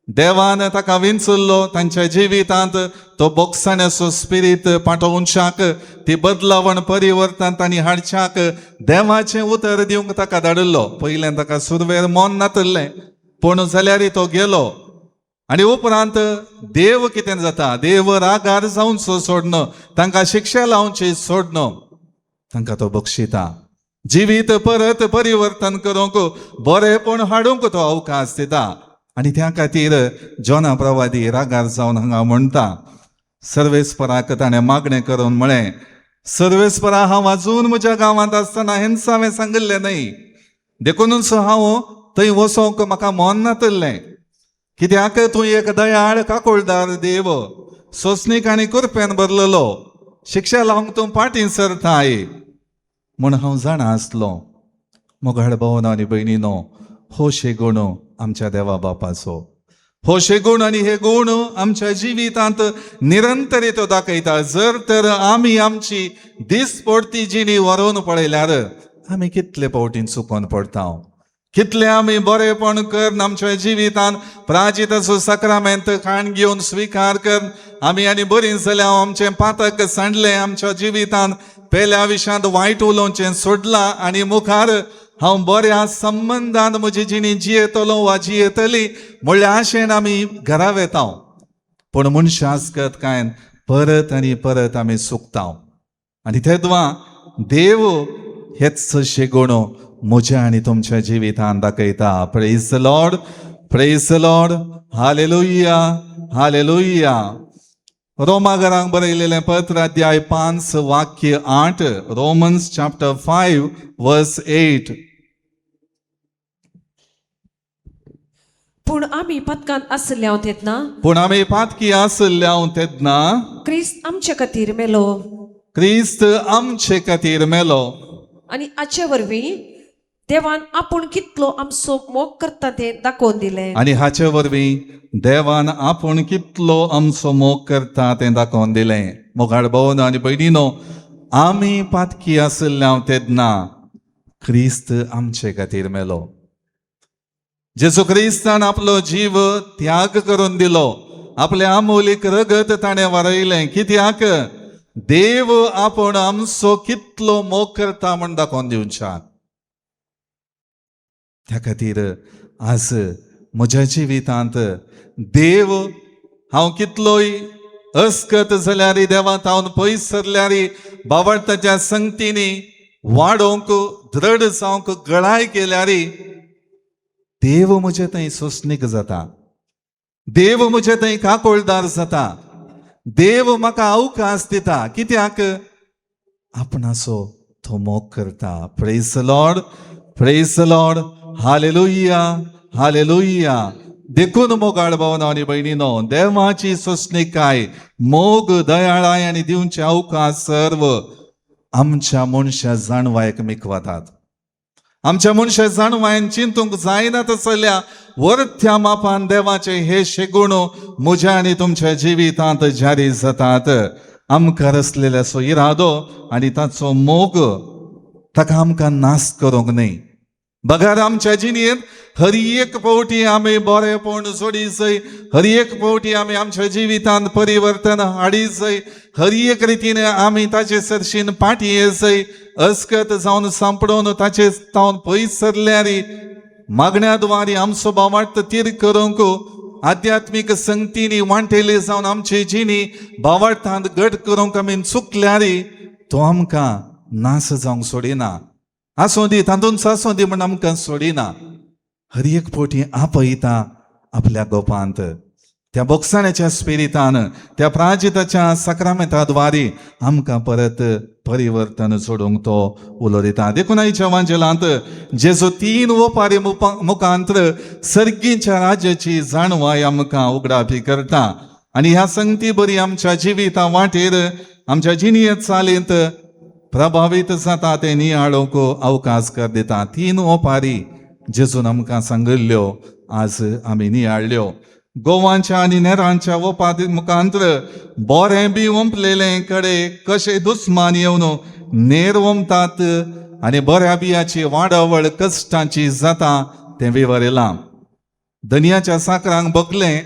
देवान ताका विंचुल्लो तांच्या जिवितांत तो बोगसाण्याचो स्पिरीत पाठोवच्याक, ती बदलावण परिवर्तन तांणी हाडच्याक देवाचें उतर दिवंक ताका धाडिल्लो. पयलें ताका सुरवेर मन नातिल्लें, पूण जाल्यार तो गेलो आनी उपरांत देव कितें जाता, देव रागार जावचो सोडन, तांकां शिक्षा लावची सोडन, तांकां तो बक्षिता. जिवीत परत परिवर्तन करूंक, बरेंपण हाडूंक तो अवकाश दिता. आनी त्या खातीर जोना प्रवादी रागार जावन हांगा म्हणटा, सर्वेस्पराक ताणें मागणें करून म्हळें, सर्वेस्परा हांव अजून म्हज्या गांवांत आसतना हेंच हांवें सांगिल्लें न्हय, देखुनूच हांव थंय वचोंक म्हाका मन नातिल्लें, कित्याक तूं एक दयाळ काकुळदार देव, सोंसणीक आनी कुरपेन भरलेलो, शिक्षा लावंक तूं फाटीं सरताय म्हूण हांव जाणा आसलो. मोगाळ भावनो आनी भयणीनो, हो शेगुण आमच्या देवा बापाचो, हो शेगुण आनी हे गूण आमच्या जिवितांत निरंतर तो दाखयता. जर तर आमी आमची दिसपडती जिणी व्हरोवन पळयल्यार आमी कितले फावटीं चुकोन पडटा, कितले आमी बरेपण करून आमच्या जिवितांत प्राजिताचो साक्रामेंत खाण घेवन स्विकार कर आमी आनी बरीं जाल्यार आमचें पातक सांडलें, आमच्या जिवितांत पेल्या विशांत वायट उलोवचें सोडलां आनी मुखार हांव बऱ्या संबंदान म्हजी जिणी जियेतलो वा जियेतली म्हणल्या आशेन आमी घरा वेता. पूण मनशां आसकत कांय परत आनी परत आमी चुकता. आनी तेदवा देव हेच शेगुण म्हज्या आनी तुमच्या जिवितान दाखयता. Praise the Lord, praise the Lord, hallelujah, hallelujah. रोमागरांक बरयलेलें पत्र अध्याय 5 वाक्य 8, रोमन्स चॅप्टर 5 वर्स 8. पूण आमी पदकांत आसले हांव तेन्ना, पूण आमी पातकी आसले हांव तेन्ना, क्रिस्त आमचे खातीर मेलो, क्रिस्त आमचे खातीर मेलो, आनी हाचे वरवीं देवान आपूण कितलो आमचो मोग करता तें दाखोवन दिलें. आनी हाचे वरवीं देवान आपूण कितलो आमचो मोग करता तें दाखोवन दिलें. मोगाळ भोवन आनी भयणीनो, आमी पातकी आसले हांव तेन्ना क्रिस्त आमचे खातीर मेलो. जेजू क्रिस्तान आपलो जीव त्याग करून दिलो, आपलें आमोलीक रगत ताणें वारयलें, कित्याक देव आपूण आमचो कितलो मोग करता म्हूण दाखोवन दिवच्याक. त्या खातीर आज म्हज्या जिवितांत देव हांव कितलोय अस्कत जाल्यार, देवा तावन पयस सरल्यार, बावडताच्या संगतीनी वाडोवंक, दृढ जावंक गळाय केल्यार देव म्हजे थंय सोंसणीक जाता, देव म्हजे थंय काकोळदार जाता, देव म्हाका अवकाश दिता. कित्याक? आपणाचो तो मोग करता. Praise Lord, praise Lord, hallelujah, hallelujah. देखून मोगाळ भावना आनी भयणीनो, देवाची सोंसणीकाय, मोग, दयाळाय आनी दिवचे अवकाश सर्व आमच्या मनशा जाणवायक मिकवतात. आमच्या मनशा जाणवायन चिंतूंक जायना तसल्या वरत्या मापान देवाचे हे शेगुण म्हज्या आनी तुमच्या जिवितांत जारी जातात. आमकां आसलेल्याचो इरादो आनी ताचो मोग ताका आमकां नाश करूंक न्हय, बगर आमच्या जिणेंत हर एक फावटी आमी बरेपण जोडी जाय, हर एक फावटी आमी आमच्या जिवितांत परिवर्तन हाडी जाय, हर एक रितीन आमी ताचे सरशीन पाटी येजय. अस्कत जावन सांपडोवन ताचे तावन पयस सरल्यार, मागण्या द्वारे आमचो भावार्थ तीर करूंक, आध्यात्मीक संगतीनी वांटेली जावन आमची जिणी भावार्थांत घट करूंक आमी चुकल्यार, तो आमकां नास जावंक सोडिना. आसूं दी, तातूंत आसूं दी म्हण आमकां सोडिना. हर एक फावटी आपयता आपल्या गोपांत. त्या बोगसाण्याच्या स्पिरितान, त्या प्राजिताच्या साक्रामेंताद्वारे आमकां परत परिवर्तन जोडूंक तो उलो दिता. देखून आयच्या वांजेलांत जेजो तीन ओपारी मुखांत्र सर्गीच्या राज्याची जाणवाय आमकां उगडापी करता आनी ह्या संगती बरी आमच्या जिविता वाटेर, आमच्या जिणेंत चालींत प्रभावीत जाता ते नियाळूंक अवकाश कर दिता. तीन ओपारी जेजून आमकां सांगिल्ल्यो आज आमी नियाळ्ळ्यो. गोवांच्या आनी नेरांच्या ओपारी मुखांत्र बरें बी ओंपलेलें कडे कशें दुस्मान येवन नेर ओंपतात आनी बऱ्या बियाची वाडावळ कश्टांची जाता तें विवरिलां. दनयाच्या साकरांक बगलें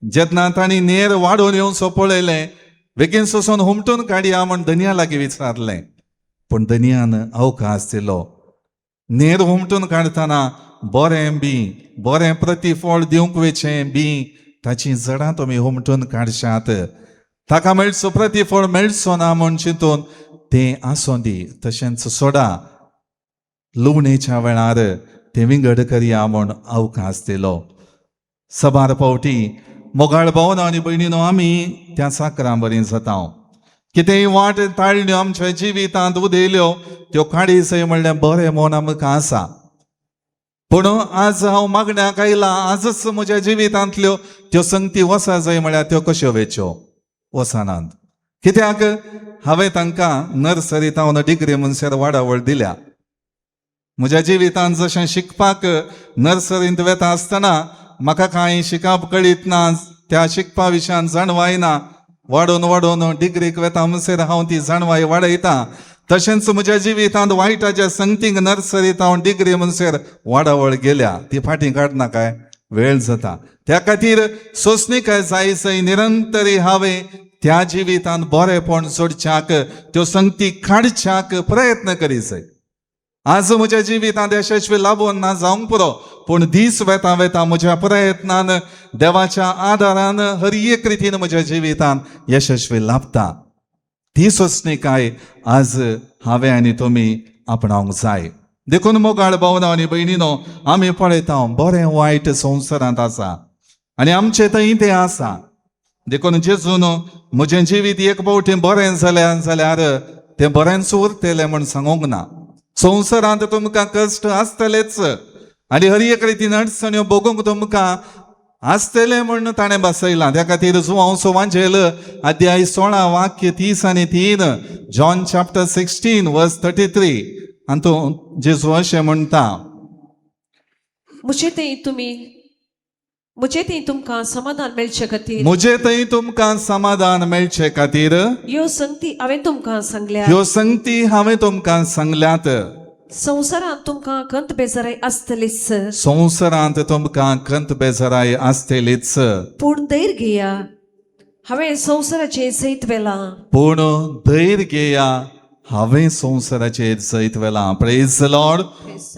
जेन्ना तांणी नेर वाडोवन येवचो पळयलें, बेगीन सोसून हुमटून काडया म्हण दनया लागीं विचारलें, पूण दनयान अवकाश दिलो. नेर हुमटून काडटना बरें बी, बरें प्रतिफळ दिवंक वेचें बी, ताची जडां तुमी हुमटून काडशात, ताका मेळचो प्रतिफळ मेळचो ना म्हूण चिंतून तें आसूं दी, तशेंच सोडा, लुवणेच्या वेळार तें विंगड करया म्हूण अवकाश दिलो. सबार फावटी मोगाळ भावना आनी भयणीनो, आमी त्या साकरां बरी जाता. कितेंय वाट ताळण्यो आमच्या जिवितांत उदयल्यो, त्यो काडी सय म्हणल्यार बरें म्हूण आमकां आसा. पूण आज हांव मागण्याक आयलां, आजच म्हज्या जिवितांतल्यो त्यो संगती वसा जाय म्हळ्यार त्यो कश्यो वेच्यो? वचनात. कित्याक? हांवें तांकां नर्सरींत हांव डिग्री म्हणसर वाडावळ दिल्या. म्हज्या जिवितांत जशें शिकपाक नर्सरींत वेता आसतना म्हाका कांय शिकप कळीत ना, त्या शिकपा विशयान जाणवाय ना, वाडोवन वाडोवन डिग्रीक वेता म्हणसर हांव ती जाणवाय वाडयता. तशेंच म्हज्या जिवितांत वायटाच्या संगतींक नर्सरींत हांव डिग्री म्हणसर वाडावळ गेल्या, ती फाटीं काडना काय वेळ जाता. त्या खातीर सोंसणीकाय जाय सय निरंतरी हांवें त्या जिवितांत बरेपण जोडच्याक, त्यो संगती काडच्याक प्रयत्न करी जाय. आज म्हज्या जिवितांत यशस्वी लाबून ना जावंक पुरो, पूण दीस वेता वेता म्हज्या प्रयत्नान, देवाच्या आदारान हर एक रितीन म्हज्या जिवितांत यशस्वी लाभता. ती सोंसणीकाय आज हांवें आनी तुमी आपणावंक जाय. देखून मोगाळ भावना आनी भयणीनो, आमी पळयता बरें वायट संवसारांत आसा आनी आमचे थंय तें आसा. देखून जेजून म्हजें जिवीत एक फावटी बरें जाल्यार जाल्यार तें बरेंच उरतलें म्हूण सांगूंक ना. संवसारांत तुमकां कश्ट आसतलेच आनी हर एक रितीन अडचण्यो भोगूंक तुमकां आसतलें म्हूण ताणें बसयलां. त्या खातीर जुवांवचो वांजेल अध्याय 16 वाक्य 33, John chapter 16 verse 33, हातूंत जेजू अशें म्हणटा, म्हजे थंय तुमी म्हजे थंय तुमकां समाधान मेळचे खातीर, म्हजे थंय तुमकां समाधान मेळचे खातीर, ह्यो संगती हांवें तुमकां सांगल्या. ह्यो संगती हांवें तुमकां सांगल्यात. संवसारांत तुमकां खंत बेजाराय आसतलीच, संवसारांत तुमकां खंत बेजाराय आसतलीच, पूण धैर्य घेया, हांवें संवसाराचेर जैत व्हेलां. पूण धैर्य घेया, हांवें संवसाराचेर जैत व्हेलां. Praise Lord,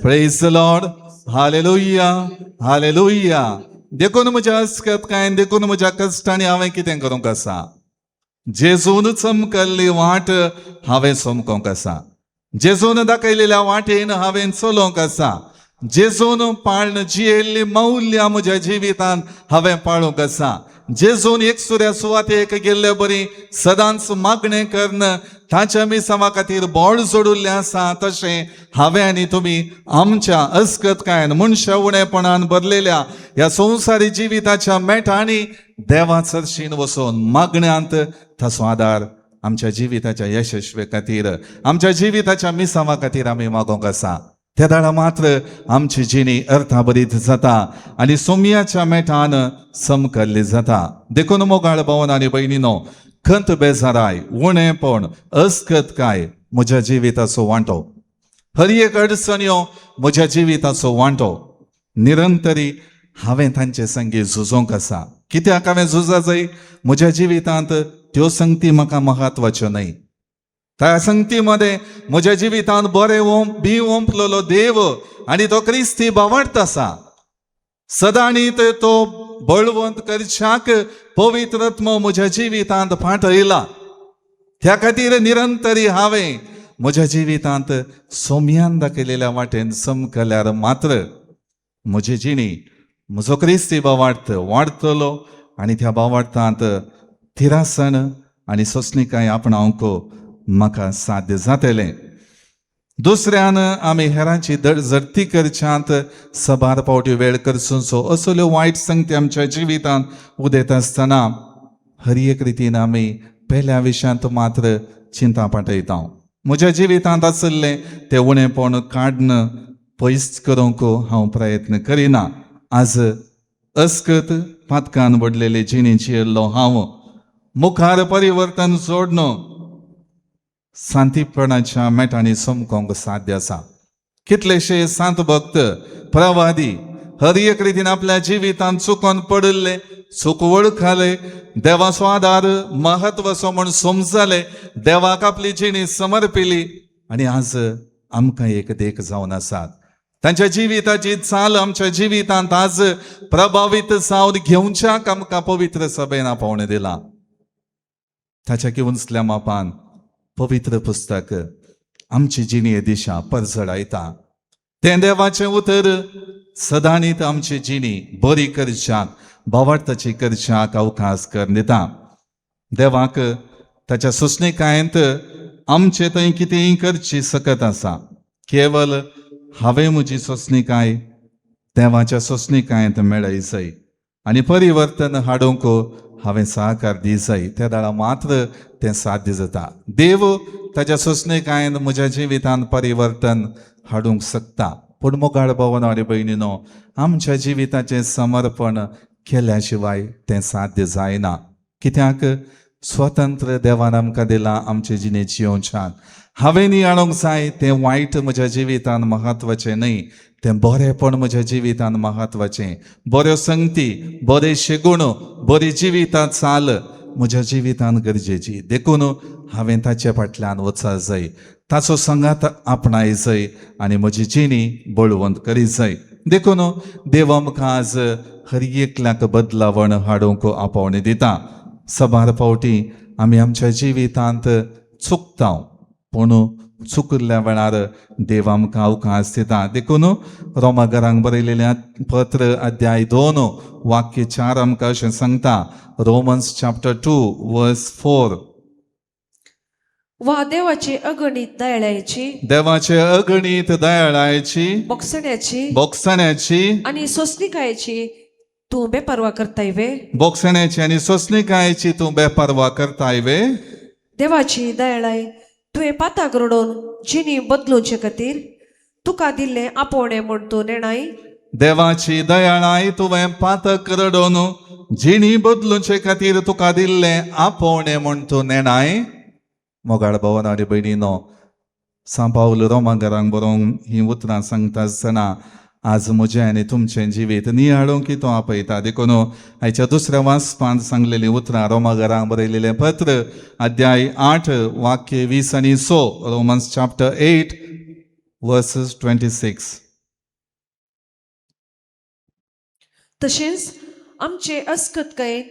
praise Lord, hallelujah, hallelujah. देखून म्हज्या अस्कत काय, देखून म्हज्या कश्टांनी हांवें कितें करूंक आसा? जेजून चमकल्ली वाट हांवें चमकोंक आसा, जेजून दाखयलेल्या वाटेन हांवें चलोवंक आसा, जेजून पाळन जियेल्ली मौल्यां म्हज्या जिवितांत हांवें पाळूंक आसा. जेजून एक सुऱ्या सुवातेक गेल्ले बरी सदांच मागणें करून ताच्या मिसांवा खातीर बळ जोडिल्लें आसा, तशें हांवें आनी तुमी आमच्या अस्कतकायेन मनशा उणेपणान भरलेल्या ह्या संवसारी जिविताच्या मेटांनी देवा चर्शीन वचून मागण्यांत ताचो आदार आमच्या जिविताच्या यशस्वी खातीर, आमच्या जिविताच्या मिसांवा खातीर आमी मागोवंक आसा. त्या दाडा मात्र आमची जिणी अर्थाभरीत जाता आनी सोमयाच्या मेटान समकल्ली जाता. देखून मोगाळ भावन आनी भयणीनो, खंत बेजाराय, उणेपण, अस्कतकाय म्हज्या जिविताचो वांटो, हर एक अडचण्यो म्हज्या जिविताचो वांटो, निरंतरी हांवें तांचे संगी झुजोंक आसा. कित्याक हांवें झुजा जाय? म्हज्या जिवितांत त्यो संगती म्हाका म्हत्वाच्यो न्हय. त्या संगती मदें म्हज्या जिवितांत बरें ओंप बी ओंपलेलो देव आनी तो क्रिस्ती भावार्थ आसा. सदांनी तो बळवंत करच्याक पवित्र आत्मो म्हज्या जिवितांत फाटयला. त्या खातीर निरंतरी हांवें म्हज्या जिवितांत सोम्यान दाखयलेल्या वाटेन समकल्यार मात्र म्हजी जिणी म्हजो क्रिस्ती भावार्थ वाडटलो आनी त्या भावार्थांत थिरासण आनी सोंसणीकाय आपणावंक म्हाका साध्य जातलें. दुसऱ्यान आमी हेरांची झडती करच्यांत सबार फावटी वेळ करचो असल्यो वायट संगती आमच्या जिवितांत उदेता आसतना हर एक रितीन आमी पेल्या विशयांत मात्र चिंता पाठयता. म्हज्या जिवितांत आशिल्लें तें उणेपण काडन पयस करूंक हांव प्रयत्न करिना. आज अस्कत पातकान बडलेले जिणे जियेल्लो हांव मुखार परिवर्तन जोडन शांतीपणाच्या मेटांनी चमकोंक साध्य आसा. कितलेशे सांत भक्त प्रवादी हर एक रितीन आपल्या जिवितांत चुकोन पडिल्ले, चूक वळखाले, देवाचो आदार म्हत्वाचो म्हूण समजले, देवाक आपली जिणी समर्पिली आनी आज आमकां एक देख जावन आसात. तांच्या जिविताची चाल आमच्या जिवितांत आज प्रभावीत जावन घेवच्याक आमकां पवित्र सभेन आपोवणें दिलां. ताच्या उंचल्या मापान पवित्र पुस्तक आमची जिणे दिशा परजळायता. तें देवाचें उतर सदांनीत आमची जिणी बरी करच्याक, भावार्थाची करच्याक अवकाश करून दिता. देवाक ताच्या सोंसणीकायेंत आमचे थंय कितेंय करची सकत आसा. केवल हांवें म्हजी सोंसणीकाय देवाच्या सोंसणीकायेंत मेळय जाय आनी परिवर्तन हाडूंक हांवें सहकार दी जाय, त्या वेळार मात्र तें साध्य जाता. देव ताच्या सोंसणीकायेन म्हज्या जिवितांत परिवर्तन हाडूंक शकता. पूण मोगाळ भावन आनी भयणीनो, आमच्या जिविताचें समर्पण केल्या शिवाय तें साध्य जायना. कित्याक स्वतंत्र देवान आमकां दिलां आमचे जिणे जियोवच्याक. हांवें नियाळूंक जाय तें वायट म्हज्या जिवितांत म्हत्वाचें न्हय, तें बरेंपण म्हज्या जिवितांत म्हत्वाचें. बऱ्यो संगती, बरे शेगुण, बरी जिवितां चाल म्हज्या जिवितांत गरजेची. देखून हांवें ताचे फाटल्यान वचपाक जाय, ताचो संगात आपणाय जाय आनी म्हजी जिणी बळवंत करीत जाय. देखून देव आमकां आज हर एकल्याक बदलावण हाडूंक आपोवणें दिता. सबार फावटी आमी आमच्या जिवितांत चुकता, पूण चुकिल्ल्या वेळार देव आमकां अवकाश दिता. देखून रोमागरांक बरयलेलें पत्र अध्याय 2 वाक्य 4 आमकां अशें सांगता, रोमन्स चॅप्टर 2 वर्स 4. वा देवाची अगणीत दयाळायेची, देवाचे अगणीत दयाळायेची, बोगसण्याची बोगसण्याची आनी सोंसणीकायेची तूं बेपर्वा करताय वे? बोगसण्याची आनी सोंसणीकायेची तूं बेपर्वा करताय वे? देवाची दयाळाय तुवें पाताक रडोवन जिणी बदलुचे खातीर तुका दिल्लें आपोवणें म्हूण तूं नेणाय? देवाची दयाळाय तुवें पातक रडोवन जिणी बदलुचे खातीर तुका दिल्लें आपोवणें म्हूण तूं नेणाय? मोगाळ भावन आनी भयणीनो, सांत पावल रोमागरांक बरोवंक हीं उतरां सांगता आसतना आज म्हजें आनी तुमचें जिवीत नियाळूंक तो आपयता. देखून आयच्या दुसऱ्या वाचपांत सांगलेलीं उतरां, रोमागरांक बरयलेलें पत्र अध्याय 8 वाक्य 20 आनी 6, रोमन्स चॅप्टर 8 वर्सीस 26. तशेंच आमचे अस्कतकायेन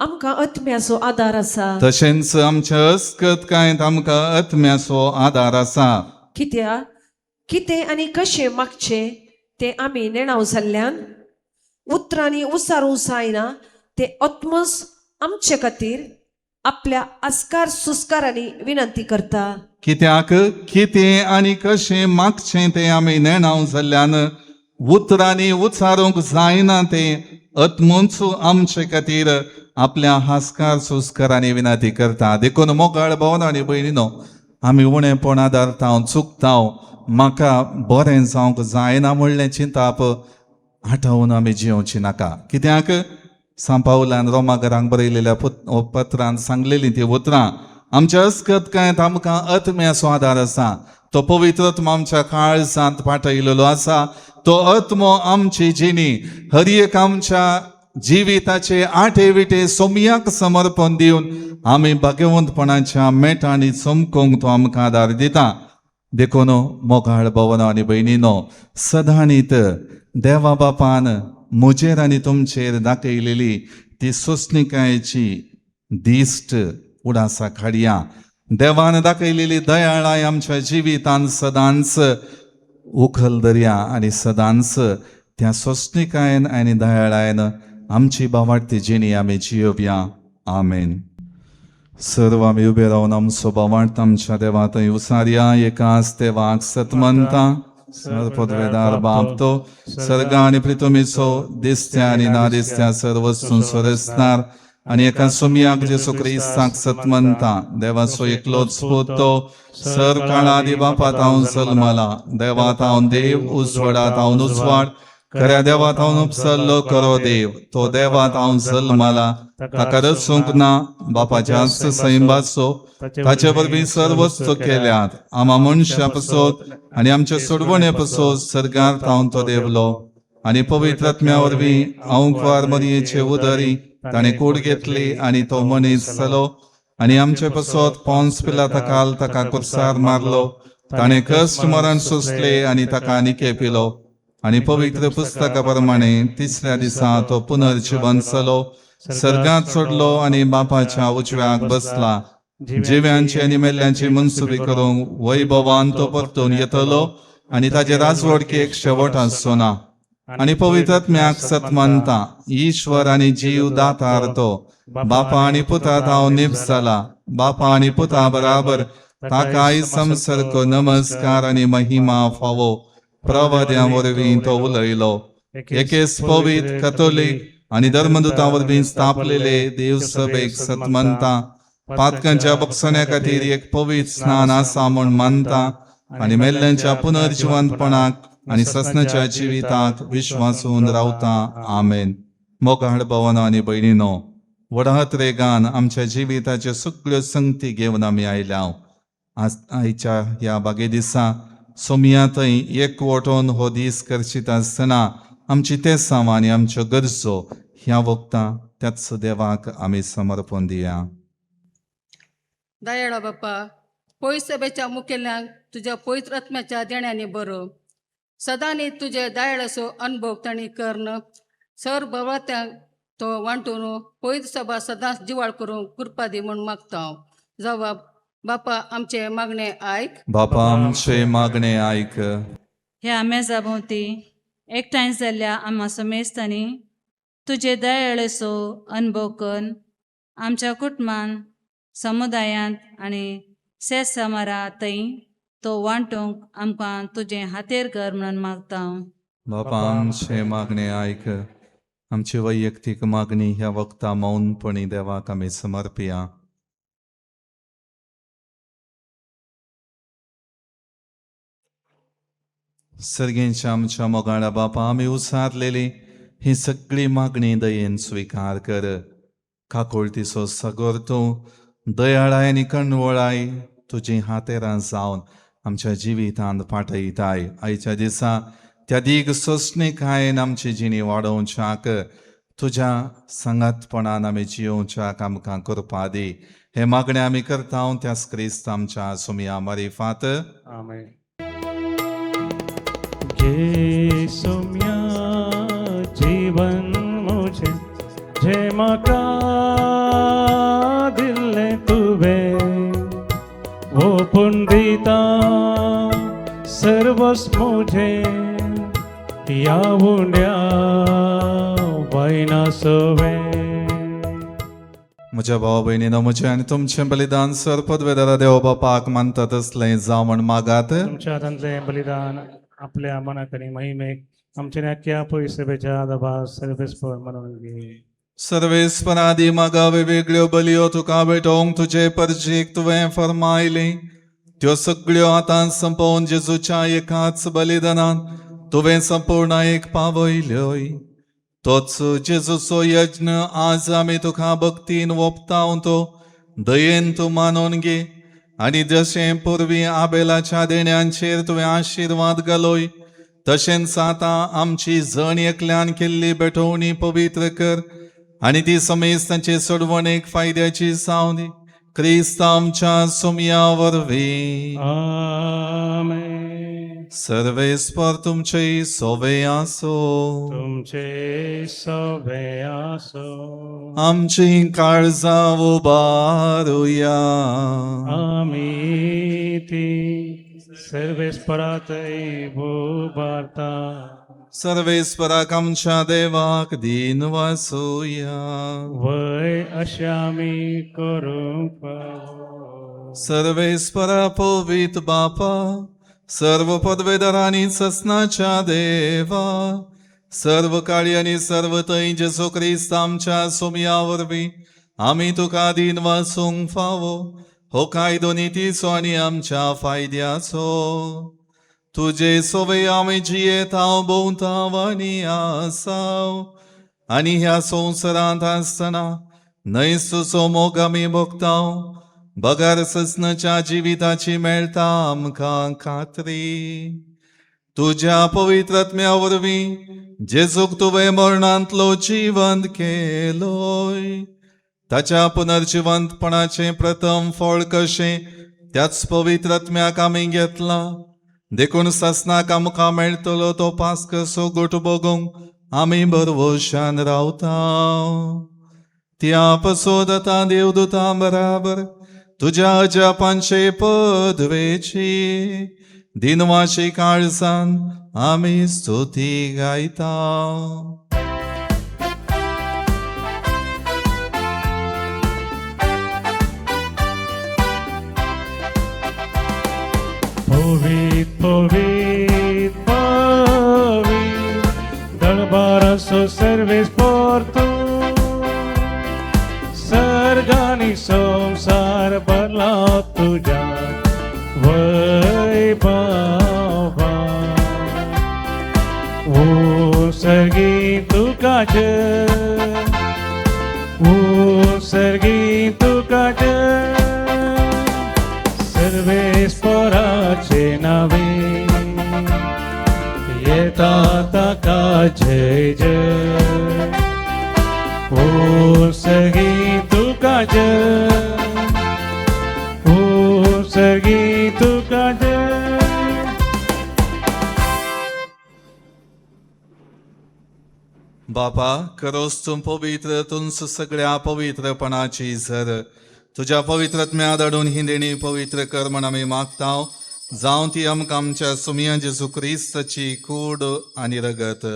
आमकां आत्म्याचो आदार आसा. तशेंच आमच्या अस्कतकायेंत आमकां आत्म्याचो आदार आसा. कित्याक कितें आनी कशें मागचें तें आमी नेणाव जाल्ल्यान उतरांनी उसारूंक जायना तें आत्मस आमचे खातीर आपल्या आस्कार सुस्कारांनी विनंती करता. कित्याक कितें आनी कशें मागचें तें आमी नेणाव जाल्ल्यान उतरांनी उचारूंक जायना तें आत्मूच आमचे खातीर आपल्या हास्कार सुस्कारांनी विनंती करता. देखून मोगाळ भोवन आनी भयणीनो, आमी उणेपण आदारता, चुकता, म्हाका बरें जावंक जायना म्हणलें चिंताप आठवून आमी जियोवची नाका. कित्याक सांपावलान रोमागरांक बरयलेल्या पत्रान सांगलेली ती उतरां आमच्या अस्कतकायेंत आमकां आत्म्याचो आदार आसा. तो पवित्र आत्मो आमच्या काळजांत पाठयलेलो आसा. तो आत्मो आमची जिणी हर एक आमच्या जिविताचे आठे विटे सोमयाक समर्पण दिवन आमी भाग्यवंतपणाच्या मेटांनी चमकोंक तो आमकां आदार दिता. देखून मोगाळ भवनो आनी भयणीनो, सदांनीत देवा बापान म्हजेर आनी तुमचेर दाखयलेली ती सोंसणिकायेची दिश्ट उडासाक हाडया. देवान दाखयलेली दयाळाय आमच्या जिवितान सदांच उखल दर्या आनी सदांच त्या सोंसणिकायेन आनी दयाळायन आमची बावाडती जिणी आमी जियोवया. आमेन. सर्व आमी उबे रावन आमचो बावार्थ आमच्या देवा थंय उसारया. एकाच देवाक सतमनता, सर्वपदवेदार बाप, तो सर्ग आनी प्रितुमीचो दिसत्या आनी ना दिसत्या सर्व वस्तूंचो रचणार, आनी एका सुमयाक जेसू क्रिस्ताक सतमनता, देवाचो एकलोच पूत, तो सर काळादी बापा तावन जल्मला, देवा तावन देव, उजवाडा तावन उजवाड, खऱ्या देवा तावन उपसल्लो करो देव, तो देवा तावन जल्मला, ताका रचूंक ना, बापाच्या सैंबाचो, ताचे वरवीं सर्व वस्तू केल्यात, आमा मनशा पसोत आनी आमच्या सोडवणे पसोत सर्गार तावन तो देवलो, आनी पवित्र आत्म्या वरवीं आंकवार मरयेचे उदरी ताणें कूड घेतली आनी तो मनीस जालो, आनी आमचे पसोत पोन्स पिलाता ताका कुर्सार मारलो, ताणें कश्ट मरण सोंसले आनी ताका निके पिलो, आनी पवित्र पुस्तका प्रमाणे तिसऱ्या दिसा तो पुनर्जिवन जालो, सर्गात चडलो आनी बापाच्या उजव्याक बसला, जिव्यांची आनी मेल्ल्यांची मनसुबी करूंक वैभवान तो परतून येतलो आनी ताजे राजवडकेक शेवट आसचो ना. आनी पवित्र आत्म्याक सतमानता, ईश्वर आनी जीव दातार तो बापा आनी पुता ताव निप जाला, बापा आनी पुता बराबर ताकाय संसर्ग नमस्कार आनी महिमा फावो. प्रवाद्या वरवीं तो उलयलो. एकेच पवित्र कथोलीक आनी धर्मदूता वरवीं स्थापलेले देवसभेक सतमनता, पातकांच्या बक्षण्या खातीर एक पवित्र स्नान आसा म्हूण मानता, आनी मेल्ल्यांच्या पुनर्जिवंतपणाक आनी ससनाच्या जिविताक विश्वासून रावता. आमेन. मोगाळ भवनो आनी भयणीनो, व्हडात रेगान आमच्या जिविताच्यो सगळ्यो संगती घेवन आमी आयल्या. आज आयच्या ह्या बागे दिसा सोमया थंय एकवटून हो दीस करशीत आसतना आमची तेसांव आनी आमच्यो गरजो ह्या वखदां त्याच देवाक आमी समर्पण दिया. दयाळा बापा, पयस सभेच्या मुखेल्यांक तुज्या पवित्र आत्म्याच्या देण्यांनी बरो सदांनी तुजे दयाळाचो अनुभव तांणी कर्ण सर बवात्यांक तो वांटून पवित्र सभा सदांच जिवाळ करूंक कृपा दी म्हूण मागता हांव. जवाब बापा आमचे मागणे आयक. बापा आमचे मागणे आयक. ह्या मेजा भोंवती एकठांय जाल्ल्या आमा समेस्तांनी तुजे दयाळेचो अनुभव करून आमच्या कुटुंबान, समुदायांत आनी शेत समारा थंय तो वांटूंक आमकां तुजें हातेर कर म्हणून मागता. बापा आमचे मागणे आयक. आमची वैयक्तीक मागणी ह्या वखदां मौनपणी देवाक आमी समर्पया. सर्गेंच्या आमच्या मोगाळा बापा, आमी उसारलेली ही सगळी मागणी दयेन स्विकार कर. काकुळतीचो सगोर तूं दयाळाय आनी कणवळाय तुजी हातेरां जावन आमच्या जिवितांत पाठयताय. आयच्या दिसा त्या दीग सोंसणीकायेन आमची जिणी वाडोवच्याक, तुज्या सांगातपणान आमी जियोवच्याक आमकां करपा दी. हे मागणें आमी करता त्याच क्रिस्त आमच्या सुमया मारिफात. आमेन. घे सोम्या जीवन मुझे तुझे म्हाका दिल्लें तुवें ओपून दिता सर्वस मुझे ह्या उंड्या वयना सवें. म्हज्या भाव भयणीनो, म्हजें आनी तुमचें बलिदान सर पदवेदारा देव बापाक मानता तसलें जावं म्हण मागात. तुमच्या हातांतलें बलिदान आपल्या मनाक आनी महिमेक आमच्या अख्ख्या पयसभेच्या दबा सर्वेस्पर म्हणून घे. सर्वेस्परादी मागा वेगवेगळ्यो बलयो तुका भेटोवंक तुजे परजेक तुवें फर्मायली त्यो सगळ्यो आतां संपोवन जेजूच्या एकाच बलिदानान तुवें संपूर्ण एक पावयल्योय. तोच जेजूचो यज्ञ आज आमी तुका भक्तीन ओंपता तो दयेन तूं मानून घे आनी जशें पुर्वी आबेलाच्या देण्यांचेर तुवें आशिर्वाद घालोय तशेंच आतां आमची जण एकल्यान केल्ली भेटवणी पवित्र कर आनी ती समेस्तांचे सोडवणेक फायद्याची जावं दी, क्रिस्त आमच्या सुमया वरवीं. आमेन. सर्वेस्पर तुमचे सोवे आसो. तुमचे सवे आसो. आमची काळजां उबारुया. आमी ती सर्वेस्परातय उबारता. सर्वेस्पराक आमच्या देवाक दीन वासुया. वय अशें आमी करूंक फावो. सर्वेस्परा पवित बापा, सर्व पदवेदारांनी ससनाच्या देवा, सर्व काळी आनी सर्व थंय जेजू क्रिस्त आमच्या सोमया वरवीं आमी तुका दीन वासूंक फावो. हो कायदो नितीचो आनी आमच्या फायद्याचो. तुजे सोवे आमी जियेताव, भोंवताव आनी आसाव आनी ह्या संवसारांत आसतना न्हय तुजो मोग आमी भोगताव, बगर ससनाच्या जिविताची मेळटा आमकां खात्री. तुज्या पवित्र आत्म्या वरवीं जेजूक तुवें मरणांतलो जिवंत केलोय, ताच्या पुनर्जिवंतपणाचें प्रथम फळ कशें त्याच पवित्र आत्म्याक आमी घेतला. देखून सासनाक आमकां मेळटलो तो पास कसो गोट भोगूंक आमी भरवशान रावता. त्या पसोद आतां देवदूतां बराबर तुज्या अजापांचे पदवेची दिनवाशी काळजान आमी स्तुती गायता. पवीत पवीत पवीत दळबाराचो सर्वेस्पर तूं, सर्ग आनी संवसार भरला तुज्या वैभवा. ओ सर्गी तुका जय, ओ सर्गी तुका जय, सर्वेस्पराचे नावे येता ताका जय जय. ओ सर्गी तुका जय, ओ सर्गी तुका जय. बापा, खरोच तूं पवित्र, तुमच सगळ्या पवित्रपणाची झर. तुज्या पवित्र आत्म्या धाडून ही देणी पवित्र कर म्हण आमी मागता, जावं ती आमकां आमच्या सुमया जेजू क्रिस्ताची कूड आनी रगत.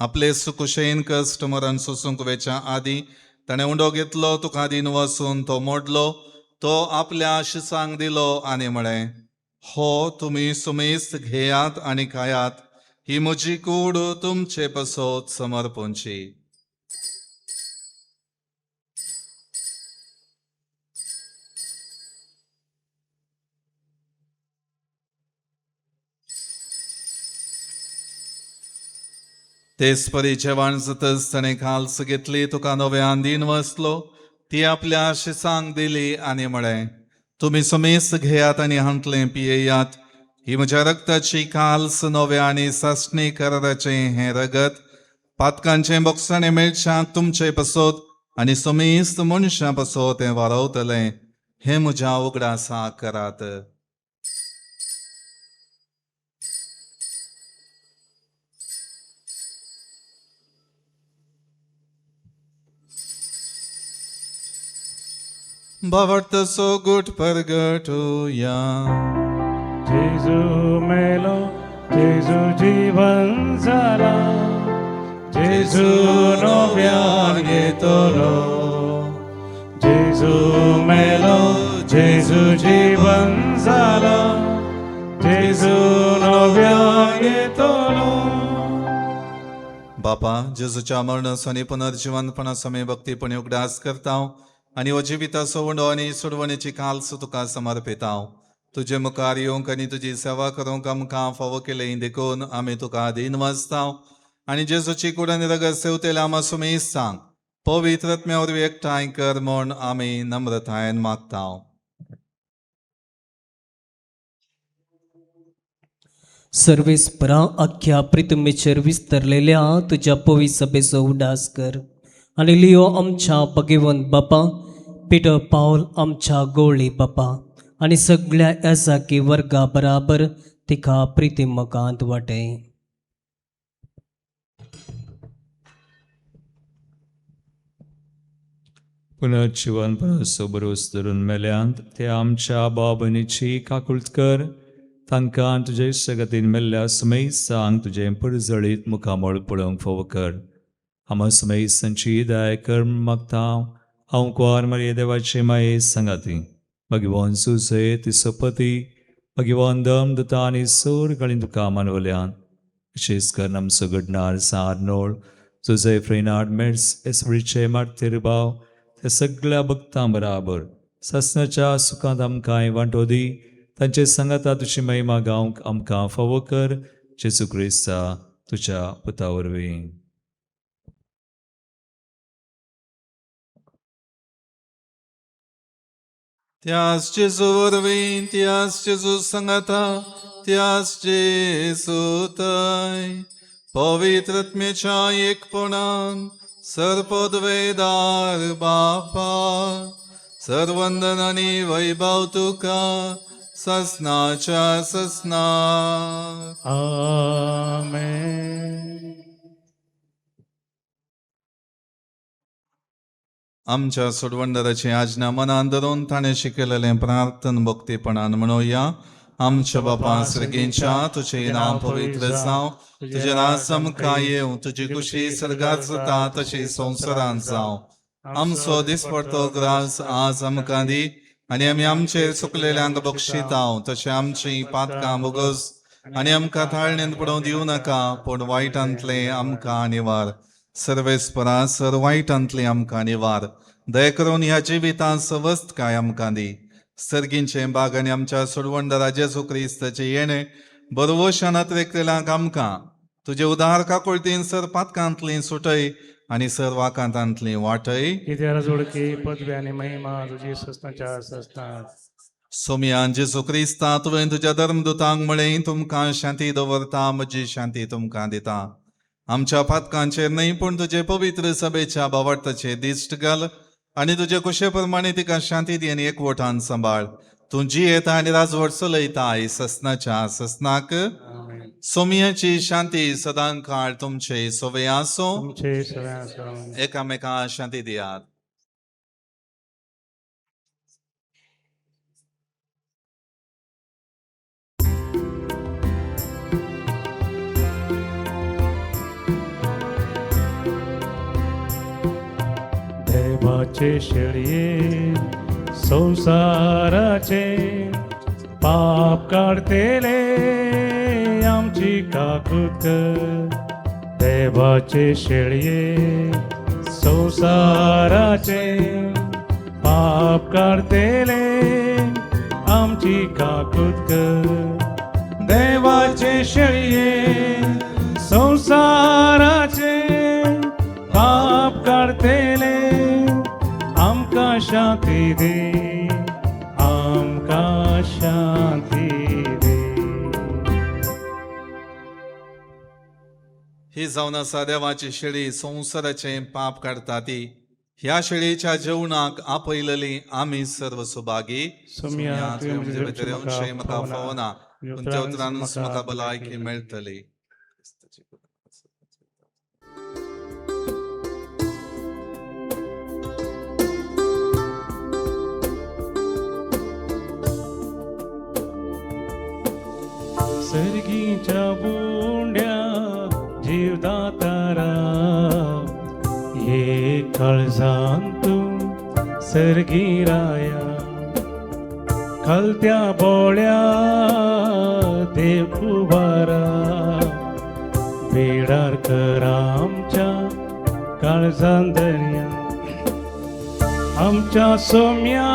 आपले सुकुशेन कश्ट मरण सोसूंक वेच्या आदीं ताणें उंडो घेतलो, तुका दीन वसून तो मोडलो, तो आपल्या शिसांक दिलो आनी म्हळें, हो तुमी सुमेस्त घेयात आनी खायात, ही म्हजी कूड तुमचे पसत समर्पणची. तेच परी जेवण जातच ताणें खाल्स घेतली, तुका नव्यान दीन वसलो, ती आपल्या शिसांक दिली आनी म्हळें, तुमी सुमेस्त घेयात आनी हांतलें पियेयात, ही म्हज्या रक्ताची काल्स, नव्या आनी सासणी कराराचें हें रगत पातकांचें बोगसाणें मेळच्याक तुमचे पसत आनी समेस्त मनशां पसत तें वारवतलें. हें म्हज्या उगडासा करात. भावार्थाचो गुट परगटुया. जेजू मेलो, जेजू जीवन जाला, जेजू नव्यान घेतलो. जेजू मेलो, जेजू जीवन जाला, जेजू नव्यान घेतलो. बापा, जेजूच्या मरणाचो आनी पुनर्जिवनपणाचो आमी भक्तीपणी उगडास करता आनी हो जिविताचो उंडो आनी सोडवणेची काल्स तुका समर्पिता. तुजे मुखार येवंक आनी तुजी सेवा करूंक आमकां फावो केलें देखून आमी तुका अधीन वाचता आनी जेजूची कूड आनी रगत सेवतेल्या आमा सुमेस्तांक पवित्र आत्म्या वरवीं एकठांय कर म्हूण आमी नम्रतायेन मागता. सर्वेस्परा, अख्ख्या प्रितमेचेर विस्तरलेल्या तुज्या पवी सभेचो उडास कर आनी लियो आमच्या भगवंत बापा, पिटर पावल आमच्या गोळी बापा आनी सगळ्या एजाकी वर्गा बराबर तिका प्रिती मकांत वाटे. पुनर्जीवन परसो बरोस धरून मेल्यांत ते आमच्या बाबनीची काकुळट कर. तांकां तुजे सगतीन मेल्ल्या सुमेस्तांक तुजें परजळीत मुखामळ पळोवंक फावो कर. आमा सुमेस्तांची दया कर मागता हांव कुंवार मारये देवाचे माये सांगाती भगवान सुसे ती सोपती भगवान दम दुता आनी सोर गळी तुका मानवल्यान. विशेश करून आमचो घडणार सार नोळ जुजे फ्रेनार्ड मेड्स एसवळीचे मार्तीर भाव त्या सगळ्या भक्तां बराबर ससनाच्या सुखांत आमकां वांटो दी. तांचे सांगाता तुजी महिमा गावंक आमकां फावो कर. जेजू क्रिस्ता तुज्या पुता वरवीं. त्यास जेजू वरवीं, त्यास जेजू सांगाता, त्यास जेजू थंय पवित्र आत्म्याच्या एकपणान सर्पद्वेदार बापा, सर्वंदन आनी वैभव तुका ससनाच्या ससना. आमेन. आमच्या सोडवणदाराची आज्ञा मनान धरून ताणें शिकयलेलें प्रार्थन भक्तीपणान म्हणोया. आमच्या बापा सर्गींच्या, तुजें नांव पवित्र जावं, तुजें राज आमकां येवं, तुजी खुशी सर्गात जाता तशी संवसारांत जावं. आमचो दिसपडतो ग्रास आज आमकां दी आनी आमी आमचेर चुकलेल्यांक बक्षिताव तशें आमचीं पातकां बोगस आनी आमकां ताळणेंत पडोवंक दिवं नाका, पूण वायटांतलें आमकां निवार. सर्वेस्परा, सर वायटांतलें आमकां निवार. दया करून ह्या जिवितांत सवस्तकाय आमकां दी. सर्गींचे बाग आनी आमच्या सोडवणदारा जेजू क्रिस्ताचें येणें बरवशान अत्रेकलेल्यांक आमकां तुजे उदार काकुळतीन सर पातकांतलीं सुटय आनी सर वाकांतांतलीं वाटय. कित्याक जोडकी पदवी आनी महिमा तुजी ससनाच्या ससनात. सोमयान जेजू क्रिस्ता, तुवें तुज्या धर्मदुतांक म्हळें, तुमकां शांती दवरता, म्हजी शांती तुमकां दिता. आमच्या पातकांचेर न्हय पूण तुजे पवित्र सभेच्या भावार्थाचेर दिश्ट घाल आनी तुजे कुशे प्रमाणे तिका शांती दी आनी एकवटान सांबाळ. तूं जियेता आनी राजवट चलयताय ससनाच्या ससनाक. आमेन. सोमयाची शांती सदां काळ तुमचे सोवे आसूं. तुमचे सगळ्या आसूं. एकामेका शांती दियात. देवाचे शेळये, संसाराचे पाप काडतेले, आमची काकूत कर. देवाचे शेळये, संसाराचे पाप काडतेले, आमची काकूत कर. देवाचे शेळये, संसाराचे पाप काडतेले, आमकां शांती दी, आमकां शांती दी. ही जावन आसा देवाची शेळी, संवसाराचें पाप काडटा ती. ह्या शेळीच्या जेवणाक आपयलेली आमी सर्व सुभागी. सोमया, तुवें म्हजे भितर येवचें म्हाका फावना, पूण त्या उतरानूच म्हाका भलायकी मेळटली. सर्गीच्या बुंड्या जीवदातारा ये काळजान तूं सर्गी राया खलत्या बोळ्या देव कुबारा बेडार कर आमच्या काळजान दर्या आमच्या सोम्या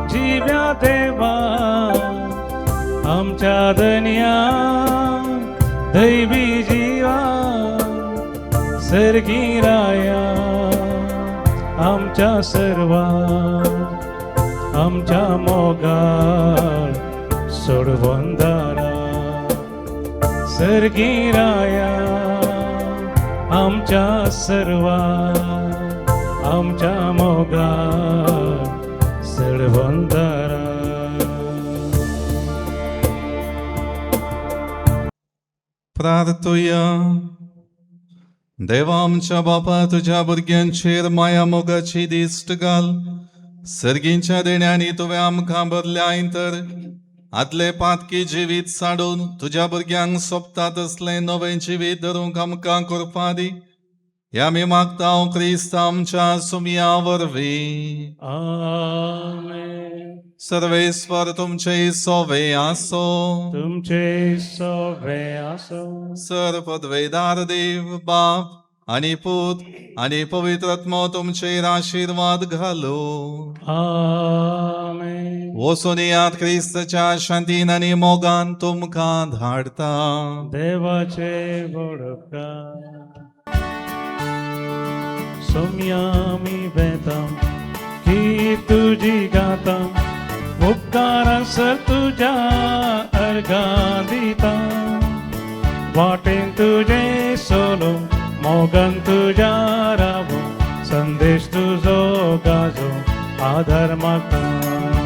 जिव्या देवा आमच्या दन्या दैवी जीवा सर्गी राया आमच्या सर्वा आमच्या मोगाळ सोडवंदारा सर्गी राया आमच्या सर्वा आमच्या मोगाळ सोडवंदारा. प्रार्थुया. देवा आमच्या बापा, तुज्या भुरग्यांचेर माया मोगाची दिश्ट घाल. सर्गींच्या देण्यांनी तुवें आमकां भरल्याय तर आदले पातकी जिवीत साडून तुज्या भुरग्यांक सोबता तसलें नवें जिवीत धरूंक आमकां करपा दी. हे आमी मागता क्रिस्त आमच्या सुमया वरवीं. आमेन. सर्वेस्वर तुमचे सोवे आसो. तुमचे सोवे आसो. सर पदवेदार देव बाप आणि पूत आणि पवित्र आत्मो तुमचेर आशीर्वाद घालो. आमेन. वचून क्रिस्तच्या शांतीन आनी मोगान तुमकां धाडता. देवाचे वडका सोम्या आमी वेता की तुजी गाता उपकारां सर तुज्या अर्घां दिता वाटेन तुजें सोलो मोगान तुज्या रावो संदेश तुजो गाजो आधार म्हाका.